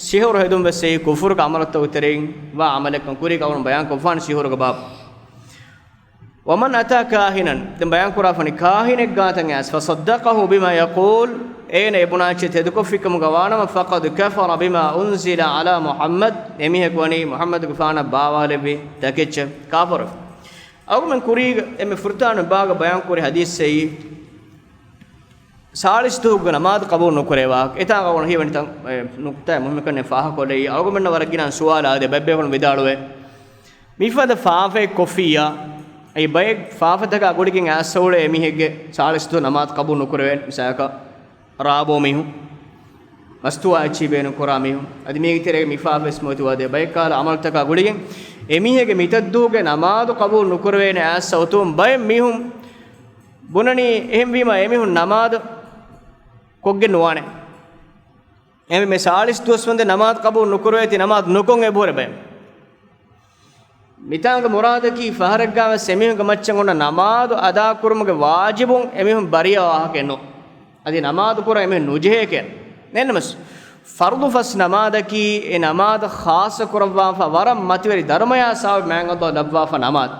ސިޙުރު ހެދުން ވެސް އެއީ ކުފުރުގެ ޢަމަލުތައް ތެރެއިން ވާ ޢަމަލެއްކަން ކުރީ ޤައުމުން ބަޔާން ކޮށްފާނެ ސިޙުރުގެ ބާބު. ومن أتى كاهنا، ދެން ބަޔާން ކުރާފަނި ކާހިނެއް ގާތަށް އައިސް، فصدقه بما يقول، އޭނަ އެ ބުނާ އެއްޗެއް ތެދުކޮށްފިކަމުގަ ވާނަމަ، فقد كفر بما أنزل على محمد، އެމީހަކު ވަނީ މުޙައްމަދުގެފާނަށް ބާވާލެއްވި ތަކެއްޗަށް ކާފަރުވެފަ. އަޅުގަނޑުމެން ކުރީގަ އެންމެ ފުރަތަމަ ބާގަ ބަޔާން ކުރި ޙަދީޘް އެއީ، ސާޅީސް ދުވަހުގެ ނަމާދު ޤަބޫލު ނުކުރޭ ވާހަކަ. އެތާ އަޅުގަނޑު ހީވަނީ ތަން، އެ، ނުކުތާއެއް މުހިއްމުކަން ފާހަގަކޮށްލައި، އަޅުގަނޑުމެންނަށް ވަރަށް ގިނަ ސުވާލު އާދޭ، ބައެއް ބޭފުޅުން ވިދާޅުވޭ. މިފަދަ ފާފައެއް ކޮށްފިއްޔާ، އެ ބައެއް ފާފަތަކާ ގުޅިގެން އައިސްފަ އުޅޭ އެމީހެއްގެ ސާޅީސް ދުވަހު ނަމާދު ޤަބޫލު ނުކުރެވޭނެ. މިސާލަކަށް ރާބޯ މީހުން، މަސްތުވާ އެއްޗިހި ބޭނުން ކުރާ މީހުން، އަދި މީގެ ތެރޭގަ މި ފާފަ ވެސް މޮތިވާދޭ. ބައެއް ކަހަލަ ޢަމަލުތަކާ ގުޅިގެން އެމީހެއްގެ މިތައްދުވަހުގެ ނަމާދު ޤަބޫލު ނުކުރެވޭނެ އައިސްފަ އޮތުން ބައެއް މީހުން ބުނަނީ، އެހެންވީމަ އެމީހުން ނަމާދު ކޮށްގެން ނުވާނެ. އެހެންވީމަ ސާޅީސް ދުވަސް ވަންދެން ނަމާދު ޤަބޫލު ނުކުރެވޭތީ ނަމާދު ނުކޮށް އެބަހުރޭ ބައެއް. މިތާނގެ މުރާދަކީ ފަހަރެއްގާވެސް އެމީހުންގެ މައްޗަށް އޮންނަ ނަމާދު އަދާކުރުމުގެ ވާޖިބުން އެމީހުން ބަރީއަވާ ވާހަކައެއް ނޫން. އަދި ނަމާދު ކުރަން އެމީހުން ނުޖެހޭކަން. އެހެންނަމަސް، ފަރުޟު ފަސް ނަމާދަކީ އެ ނަމާދަށް ޚާއްޞަ ކުރައްވާފަ ވަރަށް މަތިވެރި ދަރުމަޔާ ސަވާބެއް މާތް ﷲ ލައްވާފަ ނަމާދު.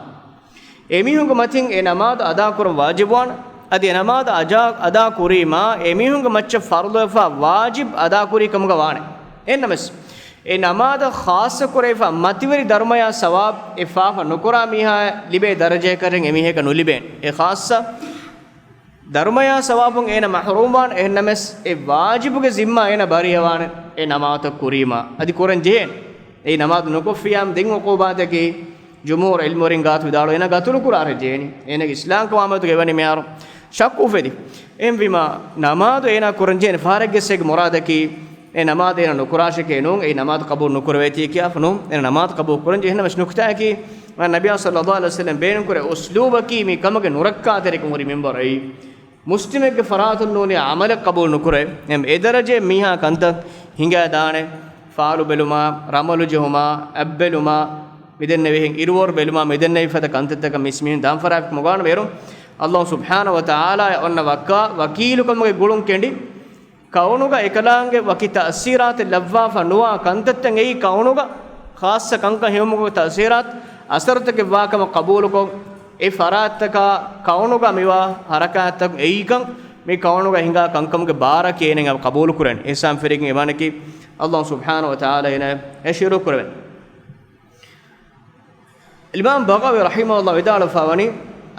އެމީހުންގެ މަތިން އެ ނަމާދު އަދާކުރަން ވާޖިބުވާނެ. އަދި އެ ނަމާދު އަޖާ-، އަދާކުރީމާ އެމީހުންގެ މައްޗަށް ފަރުޟުވެފަ ވާޖިބް އަދާކުރީ ކަމުގަ ވާނެ. އެހެންނަމަސް، އެ ނަމާދަށް ޚާއްޞަ ކުރެވިފަ މަތިވެރި ދަރުމަޔާ ސަވާބް އެ ފާފަ ނުކުރާ މީހާ ލިބޭ ދަރަޖައަކަށް އެމީހަކަށް ނުލިބޭނެ. އެ ޚާއްޞަ ދަރުމަޔާ ސަވާބުން އޭނަ މަޙްރޫމްވާން. އެހެންނަމަސް، އެ ވާޖިބުގެ ޒިންމާ އޭނަ ބަރީއަވާނެ އެ ނަމާދު ކުރީމާ. އަދި ކުރަން ޖެހޭނެ. އެ ނަމާދު ނުކޮށްފިޔާމަ ދެން ޢުޤޫބާތަކީ، ޖުމްހޫރު ޢިލްމުވެރިން ގާތު ވިދާޅު އޭނަ ގަތުލު ކުރާރެ ޖޭނި. އޭނަގެ އިސްލާމްކަން ވާމަތުގަ އެވަނީ މިހާރު ޝައްކު އުފެދި. އެހެންވީމާ، ނަމާދު އޭނާ ކުރަންޖެހޭނެ ފަހަރެއްގެސް އޭގެ މުރާދަކީ، އެ ނަމާދު އޭނާ ނުކުރާށެކޭ ނޫން، އެއީ ނަމާދު ޤަބޫލު ނުކުރެވޭތީ ކިޔާފަ ނޫން، އޭނާ ނަމާދު ޤަބޫލު ކުރަންޖެހޭ. އެހެންނަމަވެސް ނުކުތާއަކީ، ނަބިއްޔާ ޞައްލައްލާހު ޢަލައިހި ވަސައްލަމަ ބޭނުންކުރެއްވި އުސްލޫބަކީ މި ކަމުގެ ނުރައްކާތެރިކަން ހުރި މިންވަރު އެއީ. މުސްލިމެއްގެ ފަރާތުން ނޫނީ ޢަމަލެއް ޤަބޫލު ނުކުރޭ. އެ އެދަރަޖައެއް މީހާ ކަންތައް ހިނގާދާނެ، ފާލު ބެލުމާ، ރަމަލު ޖެހުމާ، އަތްބެލުމާ، މިދެންނެވިހެން އިރުއޮރު ބެލުމާ، މިދެންނެވި ފަދަ ކަންތައްތަކަށް މިސްމީހުން ދާން ފަރާތް މޮގާނަމޭރު، ﷲ ސުބްޙާނަހޫ ވަތަޢާލާ އޮންނަ ވަކާ، ވަކީލުކަމުގެ ގުޅުން ކެނޑި، ކައުނުގަ އެކަލާނގެ ވަކި ތައުސީރާތެއް ލައްވާފަ ނުވާ ކަންތައްތައް އެއީ ކައުނުގަ ޚާއްޞަ ކަންކަން ހެޔޮމުގެ ތައުސީރާތް އަސަރުތަކެއް ވާކަމަށް ޤަބޫލުކޮށް، އެ ފަރާތްތަކާ ކައުނުގަ މިވާ ޙަރަކާތްތައް އެއީކަން، މި ކައުނުގަ ހިނގާ ކަންކަމުގެ ބާރަކީ އޭނަ ޤަބޫލު ކުރަން. އިޙްސާން ފެށިގެން އެވާނެކީ، ﷲ ސުބްޙާނަހޫ ވަތަޢާލާ އޭނަ އެ ޝުކުރު ކުރެވެން. އިމާމް ބަޣަވީ ރަޙިމަހުﷲ ވިދާޅުވެފަވަނީ،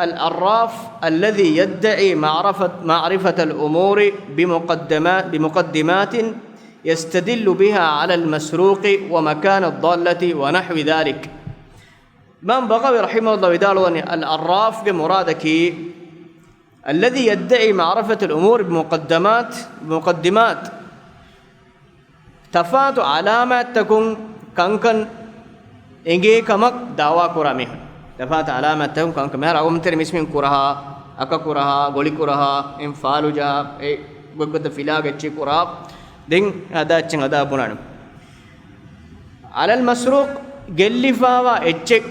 العراف الذي يدعي معرفة، معرفة الأمور بمقدما، بمقدمات يستدل بها على المسروق ومكان الضالة ونحو ذلك. އިމާމް ބަޣަވީ ރަޙިމަހުﷲ ވިދާޅުވަނީ، އަލްޢައްރާފްގެ މުރާދަކީ، الذي يدعي معرفة الأمور بمقدمات، بمقدمات، ތަފާތު ޢަލާމާތްތަކުން ކަންކަން އެނގޭ ކަމަށް ދަޢުވާ ކުރާ މީހުން. ތަފާތު ޢަލާމާތްތަކުން ކަންކަން، މިހާރު އަޅުގަނޑުމެން ތެރޭ މިސްމީހުން ކުރަހާ، އަކަ ކުރަހާ، ގޮޅި ކުރަހާ، އެހެން ފާލު ޖަހާ، އެ ގޮތްގޮތަށް ފިލާގަ އެއްޗެއް ކުރާ، ދެން އަދާ އެއްޗެއް އަދާ ބުނާނެ. ޢަލަލް މަސްރޫޤް، ގެއްލިފާވާ އެއްޗެއް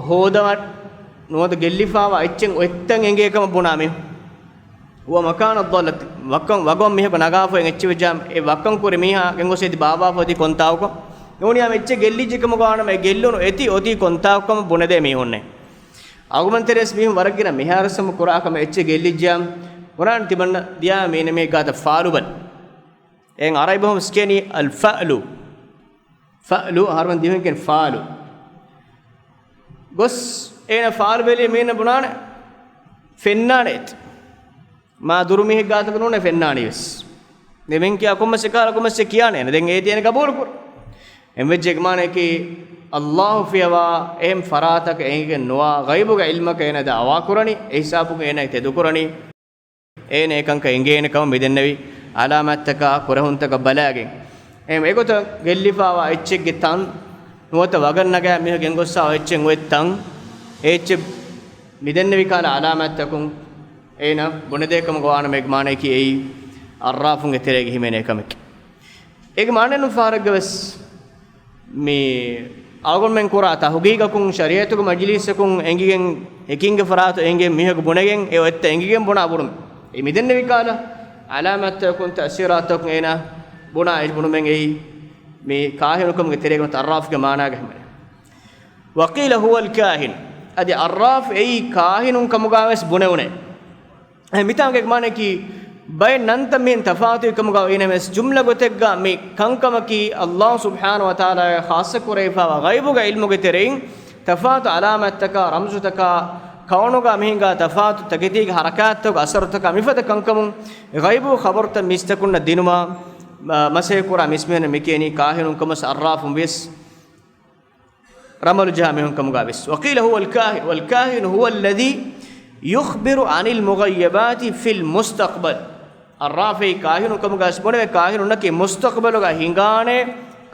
ހޯދަވަން، ނުވަތަ ގެއްލިފާވާ އެއްޗެއް އޮތްތަން އެނގޭ ކަމަށް ބުނާ މީހުން. ހުވަ މަކާނަ އައްޟާލަތި، ވައްކަން ވަގުން މީހަކު ނަގާފަ އޮތް އެއްޗެއް ވެއްޖާ، އެ ވައްކަން ކުރި މީހާ ގެންގޮސް އެތި ބާއްވާފަ އޮތީ ކޮންތާކުކަން. ނޫނީ އެއްޗެއް ގެއްލިއްޖެ ކަމަށް ވާނަމަ، އެ ގެއްލުނު އެތި އޮތީ ކޮންތާކުކަމަށް ބުނެދޭ މީހުންނޭ. އަޅުގަނޑުމެން ތެރޭސް މީހުން ވަރަށް ގިނަ މިހާރު ސަމު ކުރާ ކަމެއް އެއްޗެއް ގެއްލިއްޖެޔާ، ބުނާނެ ތިމަންނަ ދިޔާ މީނަ މީ ގާތަށް ފާލު ބަލަ. އެއިން އަރަބި ބަހުން ވެސް ކިޔަނީ އަލް ފައްލު. ފައްލު، އަހަރުމެން ދިވެހިން ކިޔަނީ ފާލު. ގޮސް އޭނަ ފާލު ބެލި މީނަ ބުނާނެ ފެންނާނެ އެތި. މާ ދުރު މީހެއް ގާތަކަށް ނޫނޭ ފެންނާނީ ވެސް. ދެމެން ކިޔާ ކޮންމެސް އެކާލަ ކޮންމެސް ކިޔާނެ. ދެން އޭތި އޭނަ ގަބޫލު ކުރު. އެން ވެއްޖެ މާނައަކީ، ﷲ ފިޔަވާ އެހެން ފަރާތަކަށް އެނގިގެން ނުވާ ޣައިބުގެ ޢިލްމަކަށް އޭނަ ދަޢުވާ ކުރަނީ، އެ ހިސާބުގަ އޭނަ ތެދުކުރަނީ. އޭނަ އެކަންކަން އެނގޭނެ ކަމަށް މިދެންނެވި ޢަލާމާތްތަކާ ކުރެހުންތަކަށް ބަލާގެން. އެ، އެގޮތަށް ގެއްލިފާވާ އެއްޗެއްގެ ތަން ނުވަތަ ވަގަށް ނަގާ މީހަކު ގެންގޮއްސާ އެއްޗެއް އޮތް ތަން، އެ އެއްޗެއް މިދެންނެވި ކަހަލަ ޢަލާމާތްތަކުން އޭނަ ބުނެދޭ ކަމަށް ވާނަމަ އޭގެ މާނައަކީ އެއީ އައްރާފުންގެ ތެރޭގަ ހިމެނޭ ކަމެކޭ. އޭގެ މާނައެއް ނޫން ފަހަރެއްގަ ވެސް މި އަޅުގަނޑުމެން ކުރާ ތަޙުޤީޤަކުން، ޝަރީޢަތުގެ މަޖިލީސަކުން އެނގިގެން، އެކިންގެ ފަރާތު އެނގިގެން މީހަކު ބުނެގެން، އެ އޮތްތަން އެނގިގެން ބުނާ ބުނުން. އެ މިދެންނެވި ކަހަލަ ޢަލާމާތްތަކުން، ތައުސީރާތްތަކުން އޭނާ ބުނާ އެ ބުނުމެއް އެއީ މި ކާހިނުކަމުގެ ތެރޭގަ ނުވަތަ އައްރާފުގެ މާނާގަ ހިމެނޭ. وقيل هو الكاهن. އަދި އައްރާފް އެއީ ކާހިނުން ކަމުގަ ވެސް ބުނެވުނޭ. އެ މިތާނގެ މާނައަކީ، ބައެއް ނަންތައް މިހެން ތަފާތުވި ކަމުގަ އިނަމެސް، ޖުމްލަ ގޮތެއްގަ މި ކަންކަމަކީ، ﷲ ސުބްޙާނަހޫ ވަތަޢާލާ ޚާއްޞަ ކުރެވިފާވާ ޣައިބުގެ ޢިލްމުގެ ތެރެއިން ތަފާތު ޢަލާމާތްތަކާ، ރަމްޒުތަކާ، ކައުނުގަ މިހިނގާ ތަފާތު ތަކެތީގެ ޙަރަކާތްތަކުގެ އަސަރުތަކާ މިފަދަ ކަންކަމުން ޣައިބު ޚަބަރުތައް މީސްތަކުންނަށް ދިނުމަށް، މަ-، މަސައްކަތް ކުރާ މީސްމީހުން މި ކިޔަނީ ކާހިނުން ކަމަށް އައްރާފުން ވިޔަސް. ރަމަލު ޖަހާ މީހުން ކަމުގަ ވެސް. وقيل هو الكاهن، والكاهن هو الذي يخبر عن المغيبات في المستقبل. އައްރާފް އެއީ ކާހިނުން ކަމުގަ ވެސް ބުނެވޭ، ކާހިނުންނަކީ މުސްތަޤްބަލުގަ ހިނގާނެ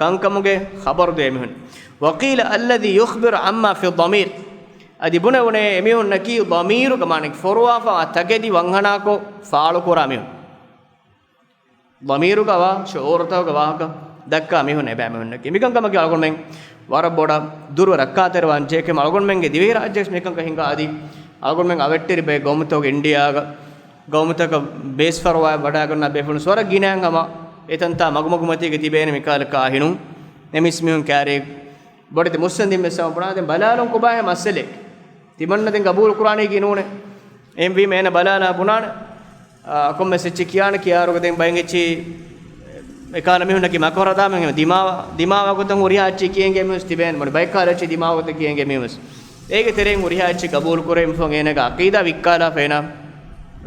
ކަންކަމުގެ ޚަބަރު ދޭ މީހުން. وقيل الذي يخبر عما في الضمير. އަދި ބުނެވުނޭ އެމީހުންނަކީ ޟަމީރުގަ މާނައަކީ ފޮރުވާފަވާ ތަކެތި ވަންހަނާކޮށް ފާޅުކުރާ މީހުން. ޟަމީރުގަ ވާ ޝުޢޫރުތަކުގެ ވާހަކަ ދައްކާ މީހުން އެބައިމީހުންނަކީ. މިކަންކަމަކީ އަޅުގަނޑުމެން ވަރަށް ބޮޑަށް ދުރުވެ ރައްކާތެރިވާން ޖެހޭ ކަމަށް އަޅުގަނޑުމެންގެ ދިވެހިރާއްޖެ މިކަންކަން ހިނގާ އަދި އަޅުގަނޑުމެން އަވެއްޓެރި ބައެއް ގައުމުތަކުގެ އިންޑިއާގަ ގައުމުތަކަށް ބޭސްފަރުވާ ވަޑައިގަންނަ ބޭފުޅުން ވަރަށް ގިނައިން ހަމަ އެތަންތާ މަގުމަގުމަތީގަ ތިބޭނެ މިކަހަލަ ކާހިނުން އެ މީސްމީހުން ކާރި ބޮޑެތި މުއްސަނދިން ވެސް ހަމަ ބުނާ ދެން ބަލާލަން ކޮބާހޭ މައްސަލައެއް. ތިމަންނަ ދެން ގަބޫލު ކުރާނީކީ ނޫނޭ. އެހެންވީމަ އޭނަ ބަލާލާ ބުނާނެ، އާ، ކޮންމެސް އެއްޗެއް ކިޔާނެ ކިޔާއިރުގަ ދެން ބައެއް އެއްޗެއް އެކާލަ މީހުންނަކީ މަކަރު ހަދާ މީހުން ދިމާވާ، ދިމާވާ ގޮތަށް ހުރިހާ އެއްޗެއް ކިޔަން ގެ މީހުން ތިބޭނެ. ބައެއް ކަހަލަ އެއްޗެއް ދިމާވާ ގޮތަށް ކިޔަން ގެ މީހުން. އޭގެ ތެރެއިން ހުރިހާ އެއްޗެއް ގަބޫލު ކުރެވިފަ އޭނަގެ ޢަޤީދާ ވިއްކާލާފަ އޭނަ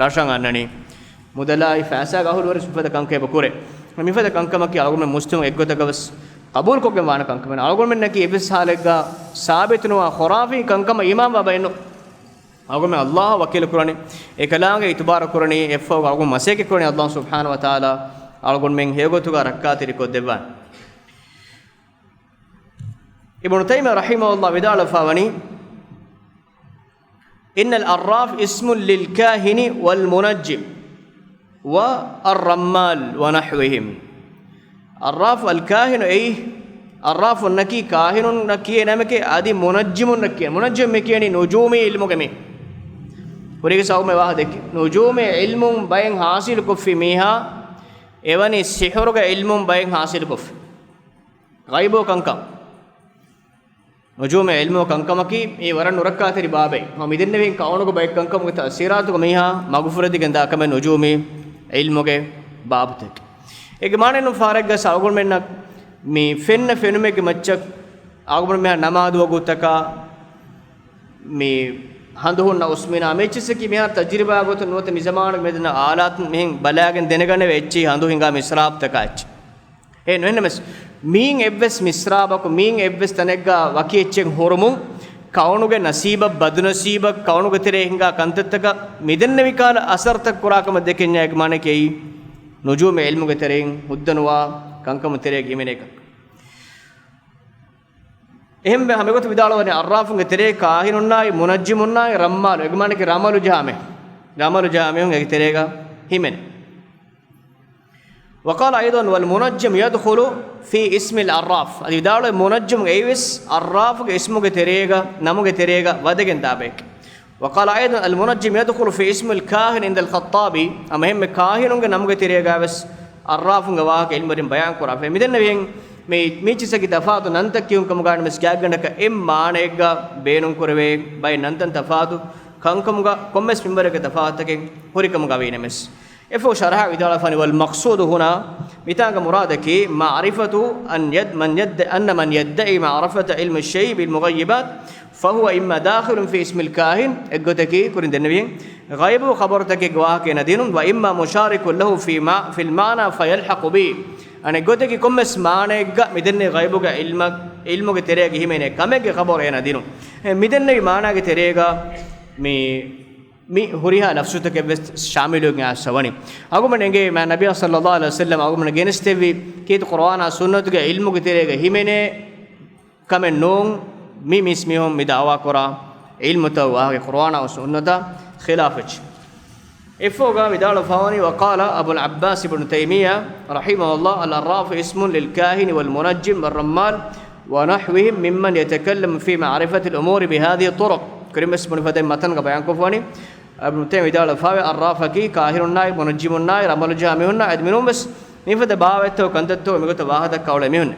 ރަށަށް އަންނަނީ. މުދަލާއި ފައިސާގެ އަހުލުވެރި މިފަދަ ކަންކަން އެބަ ކުރޭ. މިފަދަ ކަންކަމަކީ އަޅުގަނޑުމެން މުސްލިމު އެއްގޮތަކަށް ވެސް ޤަބޫލުކޮށްގެން ވާނެ ކަންކަމެއް. އަޅުގަނޑުމެންނަކީ އެއްވެސް ހާލެއްގަ ސާބިތުނުވާ ޚުރާފީ ކަންކަމަށް އީމާންވާ ބައެއްނު. އަޅުގަނޑުމެން ﷲ އަށް ވަކީލު ކުރަނީ، އެކަލާނގެ އިތުބާރު ކުރަނީ، އެއްފަހު އަޅުގަނޑު މަސައްކަތް ކުރަނީ ﷲ ސުބްޙާނަހޫ ވަތަޢާލާ އަޅުގަނޑުމެން ހެޔޮގޮތުގަ ރައްކާތެރި ކޮށްދެއްވާނެ. އިބްނު ތައިމިއްޔާ ރަޙިމަހުﷲ ވިދާޅުވެފަ ވަނީ، إن العراف اسم للكاهن والمنجم والرمال ونحوهم. އައްރާފު އަލް ކާހިނު އެއީ، އައްރާފުންނަކީ ކާހިނުންނަށް ކިޔޭ ނަމެކޭ، އަދި މުނައްޖިމުންނަށް ކިޔޭ. މުނައްޖިމު މި ކިޔަނީ ނުޖޫމީ އިލްމުގެ މީ. ކުރީގެ ސަބަބު މި ވާހަކަ ދެއްކި. ނުޖޫމީ އިލްމުން ބައެއް ހާސިލު ކޮށްފި މީހާ، އެވަނީ ސިހުރުގެ އިލްމުން ބައެއް ހާސިލު ކޮށްފި. ޣައިބު ކަންކަން. ނުޖޫމީ އިލްމު ކަންކަމަކީ މީ ވަރަށް ނުރައްކާތެރި ބާބެއް. ހަމަ މިދެންނެވިން ކައުނުގެ ބައެއް ކަންކަމުގެ ތައުސީރާތުގަ މީހާ މަގުފުރެދިގެން ދާ ކަމެއް ނުޖޫމީ އިލްމުގެ ބާބުތަކެއް. އޭގެ މާނައެއް ނޫން ފާރެއްގަ އަޅުގަނޑުމެންނަށް މި ފެންނަ ފެނުމެއްގެ މައްޗަށް އަޅުގަނޑުމެން ނަމާދު ވަގުތަކާ މި ހަނދު ހުންނަ އުސްމިނާ މި އެއްޗިއްސަކީ މިހާރު ތަޖުރިބާ ގޮތުން ނުވަތަ މި ޒަމާނުގެ މިދަންނަ އާލާތުން މިހެން ބަލާގެން ދެނެގަނެވޭ އެއްޗެހި ހަނދު ހިނގާ މިސްރާބުތަކާ އެއްޗެއް. އެހެން ނުހެންނަމަސް، މީން އެއްވެސް މިސްރާބަކު، މީން އެއްވެސް ތަނެއްގަ ވަކި އެއްޗެއް ހުރުމުން، ކައުނުގެ ނަސީބަށް، ބަދުނަސީބަށް، ކައުނުގެ ތެރޭ ހިނގާ ކަންތައްތަކަށް މިދެންނެވި ކަހަލަ އަސަރުތައް ކުރާ ކަމަށް ދެކެންޏާ އޭގެ މާނައަކީ ނުޖޫމީ އިލްމުގެ ތެރެއިން ހުއްދަ ނުވާ ކަންކަމުގެ ތެރޭގަ ހިމެނޭ ކަންކަން. އެހެންވެ ހަމަ އެގޮތަށް ވިދާޅުވަނީ އައްރާފުންގެ ތެރޭ ކާހިނުންނާއި މުނައްޖިމުންނާއި ރައްމާލު، އޭގެ މާނައަކީ ރަމަލު ޖަހާ މީހުން، ރަމަލު ޖަހާ މީހުން އޭގެ ތެރޭގަ ހިމެނޭ. وقال أيضا: والمنجم يدخل في اسم العراف. އަދި ވިދާޅުވޭ މުނައްޖިމު އެއީވެސް އައްރާފުގެ އިސްމުގެ ތެރޭގަ، ނަމުގެ ތެރޭގަ ވަދެގެން ދާ ބައެކޭ. وقال أيضا: المنجم يدخل في اسم الكاهن عند الخطابي. ހަމަ އެހެންމެ ކާހިނުންގެ ނަމުގެ ތެރޭގަވެސް އައްރާފުންގެ ވާހަކަ އިލްމުވެރިން ބަޔާން ކުރާފައި. މިދެންނެވިހެން މި، މި އެއްޗިއްސަކީ ތަފާތު ނަންތައް ކިޔުން ކަމުގަ ވަނީ ވެސް ގާތްގަނޑަކަށް އެއް މާނައެއްގަ ބޭނުން ކުރެވޭ ބައެއް ނަންތައް ތަފާތު ކަންކަމުގަ ކޮންމެސް މިންވަރެއްގެ ތަފާތުތަކެއް ހުރިކަމުގަ ވީނަމަވެސް. އެފަހު ޝަރަޙަ ވިދާޅުވެފަ ވަނީ، والمقصود هنا، މިތާނގަ މުރާދަކީ، معرفة أن يد-، من يد-، أن من يدعي معرفة علم الشيء بالمغيبات فهو إما داخل في اسم الكاهن، އެއްގޮތަކީ ކުރިން ދެންނެވިހެން، ޣައިބު ޚަބަރުތަކެއްގެ ވާހަކައެއް ނަދީނުން، وإما مشارك له في ما-، في المعنى فيلحق به. އަނެއްގޮތަކީ ކޮންމެސް މާނައެއްގަ މިދެންނެވި ޣައިބުގެ ޢިލްމަށް، ޢިލްމުގެ ތެރޭގަ ހިމެނޭ ކަމެއްގެ ޚަބަރު އޭނަ ދިނުން. އެ މިދެންނެވި މާނާގެ ތެރޭގަ މި، މި ހުރިހާ ލަފްޒުތަކެއް ވެސް ޝާމިލުވެގެން އައިސްފަ ވަނީ. އަޅުގަނޑުމެން އެނގޭ މާ ނަބިއްޔާ ޞައްލައްލާހު ޢަލައިހި ވަސައްލަމަ އަޅުގަނޑުމެން ގެނެސްދެއްވި ކީރިތި ޤުރުއާނާ ސުންނަތުގެ ޢިލްމުގެ ތެރޭގަ ހިމެނޭ ކަމެއް ނޫން، މި މީސްމީހުން މި ދަޢުވާ ކުރާ ޢިލްމުތައް ވާހަކަ ޤުރުއާނާ ސުންނަތާ ޚިލާފަށް. އެއްފަހުގަ ވިދާޅުވެފަ ވަނީ، وقال أبو العباس ابن تيمية رحمه الله: العراف اسم للكاهن والمنجم والرمال ونحوهم ممن يتكلم في معرفة الأمور بهذه الطرق. ކުރިންވެސް ބުނިފަދައިން މަތަންގަ ބަޔާންކޮށްފަ ވަނީ، އިބްނު ތައިމިއްޔާ ވިދާޅުވެފައިވޭ، އައްރާފަކީ ކާހިނުންނާއި މުނައްޖިމުންނާއި ރަމަލުޖަހާ މީހުންނާ އަދި މިނޫންވެސް މިފަދަ ބާވަތްތަކުގެ ކަންތައްތަކުގެ މިގޮތަށް ވާހަކަ ދައްކާ އުޅޭ މީހުން.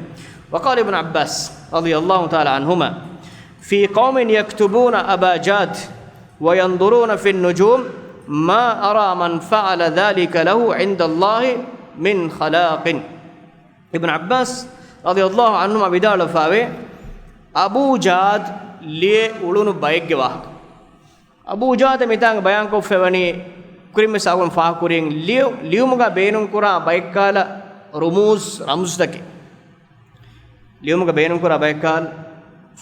وقال ابن عباس رضي الله تعالى عنهما: في قوم يكتبون أبا جاد وينظرون في النجوم ما أرى من فعل ذلك له عند الله من خلاق. އިބްނު ޢައްބާސް ރަޟިޔަﷲ ޢަންހުމާ ވިދާޅުވެފައިވޭ، އަބޫ ޖާދް ލިޔެ އުޅުނު ބައެއްގެ ވާހަކަ. އަބޫ ޖާދަށް މިތާނގަ ބަޔާންކޮށްފައިވަނީ، ކުރިންވެސް އަޅުގަނޑު ފާހަގަކުރިން ލިޔު-، ލިޔުމުގަ ބޭނުންކުރާ ބައެއްކަހަލަ ރުމޫޒް، ރަމްޒުތަކެއް. ލިޔުމުގަ ބޭނުންކުރާ ބައެއްކަހަލަ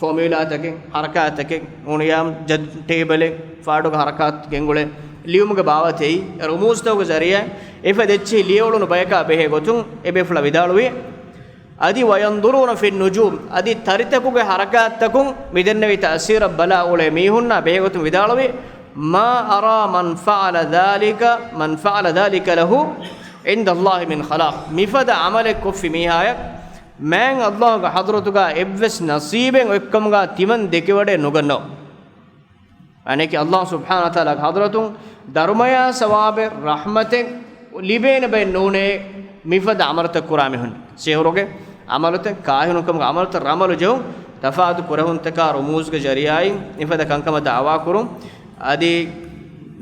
ފޯމިއުލާތަކެއް، ހަރަކާތްތަކެއް، ނޫނިޔާ ޖަދް ޓޭބަލެއް، ފާޑުގެ ހަރަކާތް ގެންގުޅޭ. ލިޔުމުގެ ބާވަތެއް އެ ރުމޫޒްތަކުގެ ޒަރީޢާ އެފަދަ އެއްޗެހި ލިޔެ އުޅުނު ބަޔަކާ ބެހޭ ގޮތުން އެބޭފުޅާ ވިދާޅުވި. އަދި وينظرون في النجوم، އަދި ތަރިތަކުގެ ހަރަކާތްތަކުން މިދެންނެވި ތައުސީރަށް ބަލާ އުޅޭ މީހުންނާ ބެހޭގޮތުން ވިދާޅުވި، ما أرى من فعل ذلك، من فعل ذلك له عند الله من خلاق. މިފަދަ ޢަމަލެއް ކޮށްފި މީހާޔަށް މާތް ﷲގެ ޙަޟްރަތުގަ އެއްވެސް ނަސީބެއް އޮތްކަމުގަ ތިމަން ދެކެވަޑައެއް ނުގަންނަވަ. އަނެކެ ﷲ ސުބްޙާނަހޫ ވަތަޢާލާގެ ޙަޟްރަތުން ދަރުމަޔާ ސަވާބެއް ރަޙްމަތެއް ލިބޭނެ ބައެއް ނޫނޭ މިފަދަ ޢަމަލުތައް ކުރާ މީހުން. ސިހުރުގެ ޢަމަލުތައް، ކާހިނުންކަމުގެ ޢަމަލުތައް، ރަމަލު ޖެހުން، ތަފާތު ކުރެހުންތަކާ ރުމޫޒުގެ ޒަރީޢާއިން މިފަދަ ކަންކަމަށް ދަޢުވާ ކުރުން. އަދި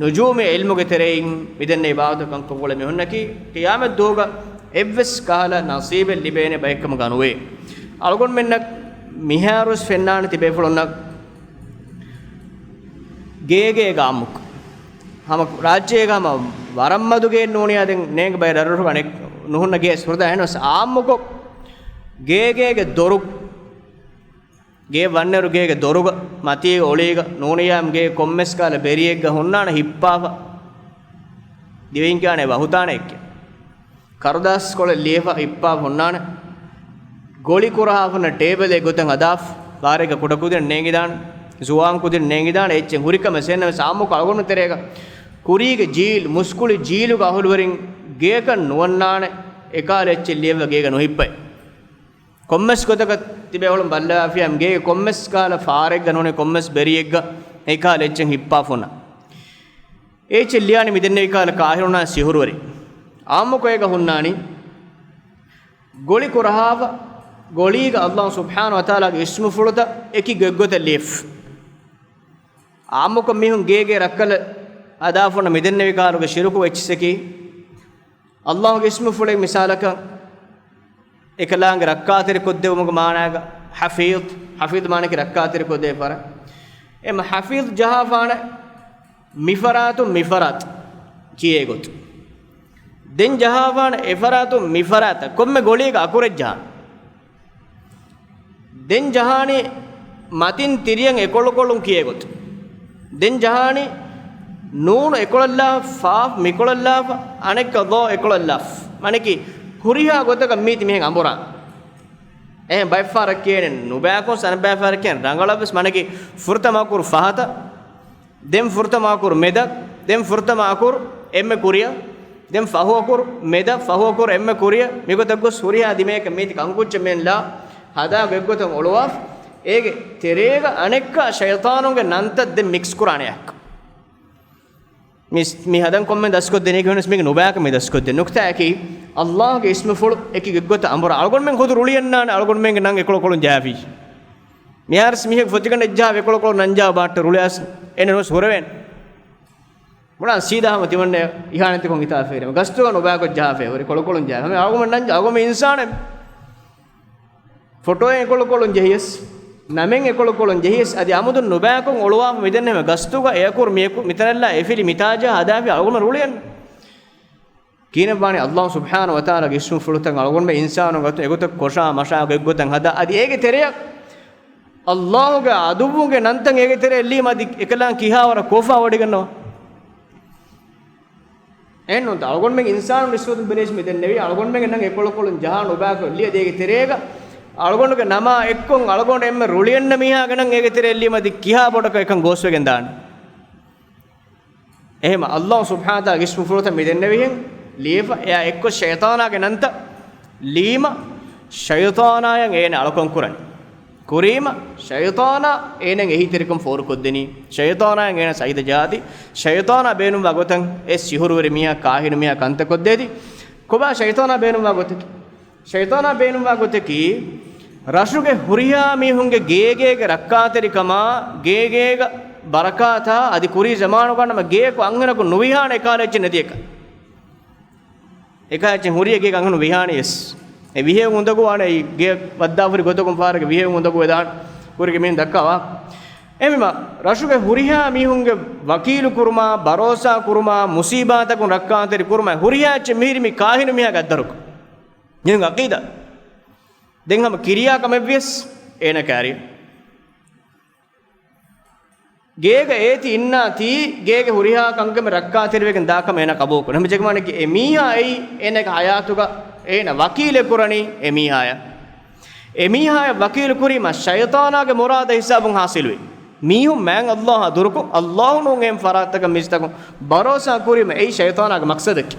ނުޖޫމީ ޢިލްމުގެ ތެރެއިން މިދެންނެވި ބާވަތު ކަންކޮށް އުޅޭ މީހުންނަކީ ޤިޔާމަތް ދުވަހުގަ އެއްވެސް ކަހަލަ ނަސީބެއް ލިބޭނެ ބައެއްކަމުގަ ނުވޭ. އަޅުގަނޑުމެންނަށް މިހާރުވެސް ފެންނާނެ ތިބޭފުޅުންނަށް ގޭގޭގަ އާއްމުކޮށް، ހަމަ ރާއްޖޭގަ ހަމަ ވަރަށް މަދު ގެއެއް ނޫނިޔާ ދެން ނޭނގެ ބައެއް ރަށްރަށުގަ އަނެއް ނުހުންނަ ގެއެއް ހުރެދާ އެހެނަސް އާއްމުކޮށް ގޭގޭގެ ދޮރު ގޭ ވަންނައިރު ގޭގެ ދޮރުގަ، މަތީގެ އޮޅީގަ، ނޫނިއްޔާމް ގޭ ކޮންމެސް ކަހަލަ ބެރިއެއްގަ ހުންނާނެ ހިއްޕާފަ. ދިވެހިން ކިޔާނެ ވަހުތާނެ އެއްކެ. ކަރުދާސްކޮޅެއް ލިޔެފަ ހިއްޕާފަ ހުންނާނެ. ގޮޅި ކުރަހާފަ ހުންނަ ޓޭބަލެއް ގޮތަށް ހަދާފަ. ފާރެއްގަ ކުޑަކުދިން ނޭނގިދާނެ. ޒުވާން ކުދިން ނޭނގިދާނެ. އެއްޗެއް ހުރިކަމެއް ސެންނަވެސް އާއްމުކޮށް އަޅުގަނޑު ތެރޭގަ ކުރީގެ ޖީލް، މުސްކުޅި ޖީލުގެ އަހުލުވެރިން ގޭކަށް ނުވަންނާނެ އެކާލަ އެއްޗެއް ލިޔެފަ ގޭގަ ނުހިއްޕައި. ކޮންމެސް ގޮތަކަށް ތިބޭ އޮޅުން ބައްލަވާފިޔާމް ގޭގެ ކޮންމެސް ކަހަލަ ފާރެއްގަ ނޫނީ ކޮންމެސް ބެރިއެއްގަ އެކާލަ އެއްޗެއް ހިއްޕާފަ ހުންނާނެ. އެއްޗެއް ލިޔާނީ މިދެންނެވި ކަހަލަ ކާހިރުންނާ ސިހުރުވެރި. އާއްމުކޮށް އޭގަ ހުންނާނީ ގޮޅި ކުރަހާފަ، ގޮޅީގަ އައްލާހު ސުބްޙާނަހު ވަތަޢާލާގެ އިސްމުފުޅުތައް އެކި ގޮތްގޮތަށް ލިޔެފަ. އާއްމުކޮށް މީހުން ގޭގޭ ރައްކަލަށް ހަދާފަ ހުންނަ މިދެންނެވި ކަހަލަ ޝިރުކު އެއްޗިއްސަކީ، އައްލާހުގެ އިސްމުފުޅެއް މިސާލަކަށް އެކަލާނގެ ރައްކާތެރިކޮށްދެވުމުގެ މާނާގަ ޙަފީޡް، ޙަފީޡް މާނައަކީ ރައްކާތެރިކޮށްދޭ ފަރާތް. އެމަ ޙަފީޡް ޖަހާފާނެ މިފަރާތުން މިފަރާތަށް ކިޔޭ ގޮތު. ދެން ޖަހާފާނެ އެފަރާތުން މިފަރާތަށް ކޮންމެ ގޮޅީގަ އަކުރެއް ޖަހާނެ. ދެން ޖަހާނީ މަތިން ތިރިއަށް އެކޮޅުކޮޅުން ކިޔޭ ގޮތު. ދެން ޖަހާނީ ނޫނު އެކޮޅަށްލާފަ، ފާ މިކޮޅަށްލާފަ، އަނެއްކާ ޟާ އެކޮޅަށްލާފަ. މާނައަކީ ހުރިހާ ގޮތަކަށް މީތި މިހެން އަނބުރާން. އެހެން ބައެއްފަހަރަށް ކިޔޭނެ ނުބައިކޮށް، އަނެއްބައިފަހަރަށް ކިޔޭނެ ރަނގަޅަށްވެސް. މާނައަކީ ފުރަތަމަ އަކުރު ފަހަތަށް، ދެން ފުރަތަމަ އަކުރު މެދަށް، ދެން ފުރަތަމަ އަކުރު އެންމެ ކުރިއަށް، ދެން ފަހު އަކުރު މެދަށް، ފަހު އަކުރު އެންމެ ކުރިއަށް. މިގޮތަށް ގޮސް ހުރިހާ ދިމަޔަކަށް މީތި ކަންކުއްޖެއް މިހެން ލާ ހަދާ ގޮތްގޮތަށް އޮޅުވާފަ. އޭގެ ތެރޭގަ އަނެއްކާ ޝައިޠާނުންގެ ނަންތައް ދެން މިކްސް ކުރާނެ އެއްކަ. މި، މި ހަދަން ކޮންމެ ދަސްކޮށްދޭނީ ކިހިނެސް މީގެ ނުބައިކަމެއް ދަސްކޮށްދޭ. ނުކްތާއަކީ، އައްލާހުގެ އިސްމުފުޅު އެކި ގޮތްގޮތަށް އަނބުރާ. އަޅުގަނޑުމެން ހުދު ރުޅިއަންނާނެ އަޅުގަނޑުމެންގެ ނަން އެކޮޅުކޮޅުން ޖަހާފިއްޔާ. މިހާރުސް މީހެއް ފޮތިގަނޑެއް ޖަހާ އެކޮޅުކޮޅު ނަން ޖަހާ ބާއްޓަ ރުޅިއަސް އެނެ ނުވެސް ހުރެވޭނެ. މުޅާ ސީދާ ހަމަ ތިމަންނެ އިހާނެތިކޮން ހިތާފައިރެ. ގަސްތުގަ ނުބައިކޮށް ޖަހާފައި ހުރި ކޮޅުކޮޅުން ޖަހާ. ހަމަ އަޅުގަނޑު ނަން ޖަ-، އަޅުގަނޑު އިންސާނެއް. ފޮޓޯއެއް އެކޮޅުކޮޅުން ޖެހިޔަސް، ނަމެއް އެކޮޅުކޮޅުން ޖެހިޔަސް، އަދި އަމުދުން ނުބައިކޮށް އޮޅުވާފަ މިދެންނެވި ގަސްތުގަ އެއަކުރު މިއަކު މިތަނަށްލާ އެފިލި މިތާޖާ ހަދާފި އަޅުގަނޑު ރުޅިއަން. ކިހިނެއްވާނީ އައްލާހު ސުބްޙާނަހު ވަތަޢާލާގެ އިސްމުފުޅުތައް އަޅުގަނޑުމެން އިންސާނުން ގަތު އެގޮތަށް ކޮށާ މަށާ ގޮތްގޮތަށް ހަދާ، އަދި އޭގެ ތެރެއަށް އައްލާހުގެ އަދުއްވުންގެ ނަންތައް އޭގެ ތެރެއަށް ލީމަ އަދި އެކަލާނގެ ކިހާވަރަށް ކޯފާ ވޮޑިގަންނަވާ. އެހެންނޫންތަ؟ އަޅުގަނޑުމެން އިންސާނުން ނިސްބަތުން ބެލިޔަސް މިދެންނެވީ، އަޅުގަނޑުމެންގެ ނަން އެކޮޅުކޮޅުން ޖަހާ ނުބައިކޮށް ލިޔަ ދޭގެ ތެރޭގަ، އަޅުގަނޑުގެ ނަމާ އެއްކޮށް އަޅުގަނޑު އެންމެ ރުޅިއަންނަ މީހާގެ ނަން އޭގެ ތެރެއަށް ލީމަ އަދި ކިހާ ބޮޑަކަށް އެކަން ގޯސްވެގެން ދާނެ. އެހެމަ އައްލާހު ސުބްޙާނަހު ވަތަޢާލާގެ އިސްމުފުޅުތައް މިދެންނެވިހެން ލިޔެފަ، އެއާ އެއްކޮށް ޝައިޠާނާގެ ނަންތައް ލީމަ، ޝައިޠާނާޔަށް އޭނަ އަޅުކަން ކުރަން. ކުރީމަ، ޝައިޠާނާ އޭނަ އެހީތެރިކަން ފޯރުކޮށްދެނީ. ޝައިޠާނާއަށް އޭނަ ސަޖިދަ ޖާދީ. ޝައިޠާނާ ބޭނުންވާ ގޮތަށް އެ ސިހުރުވެރި މީހާ، ކާހިނު މީހާ ކަންތައް ކޮށްދޭތީ. ކޮބާ ޝައިޠާނާ ބޭނުންވާ ގޮތަކީ؟ ޝައިޠާނާ ބޭނުންވާ ގޮތަކީ، ރަށުގެ ހުރިހާ މީހުންގެ ގޭގޭގެ ރައްކާތެރިކަމާ، ގޭގޭގަ ބަރަކާތާ، އަދި ކުރީ ޒަމާނުގަ ނަމަ ގޭއަކު އަންހެނަކު ނުވިހާނެ އެކާލަ އެއްޗެއް ނެތިއަކަށް. އެކާ އެއްޗެއް ހުރި އެކޭ އަންހެނު ވިހާނިޔަސް. އެ ވިހޭ އުނދަގޫ އަނެއް ގެ ވައްދާފުރި ގޮތަކުން ފާރަގެ ވިހޭ އުނދަގޫ ވެދާން ކުރިގެ މީން ދައްކާވާ. އެމިމަ ރަށުގެ ހުރިހާ މީހުންގެ ވަކީލު ކުރުމާ، ބަރޯސާ ކުރުމާ، މުސީބާތަކުން ރައްކާތެރި ކުރުމާ، ހުރިހާ އެއްޗެއް މިހިރި މި ކާހިނު މީހާގެ އައްދަރުކަ. މީހުން އަޤީދާ. ދެން ހަމަ ކިރިޔާ ކަމެއްވިޔަސް އޭނަ ކާރި. ގޭގަ އޭތި އިންނާތީ، ގޭގެ ހުރިހާ ކަންކަމެއް ރައްކާތެރިވެގެން ދާކަމަށް އޭނަ ޤަބޫލުކުރޭ. ހަމަ ޖެކަމާނެކީ އެ މީހާ އެއީ އޭނަގެ ޙަޔާތުގަ އޭނަ ވަކީލެއް ކުރަނީ އެ މީހާޔަށް. އެ މީހާޔަށް ވަކީލު ކުރީމަ ޝައިޠާނާގެ މުރާދަށް ހިސާބުން ޙާޞިލުވި. މީހުން މާތް އައްލާހާ ދުރުކު، އައްލާހު ނޫން އެހެން ފަރާތްތަކަށް މީސްތަކުން ބަރޯސާ ކުރީމަ އެއީ ޝައިޠާނާގެ މަޤްޞަދަކީ.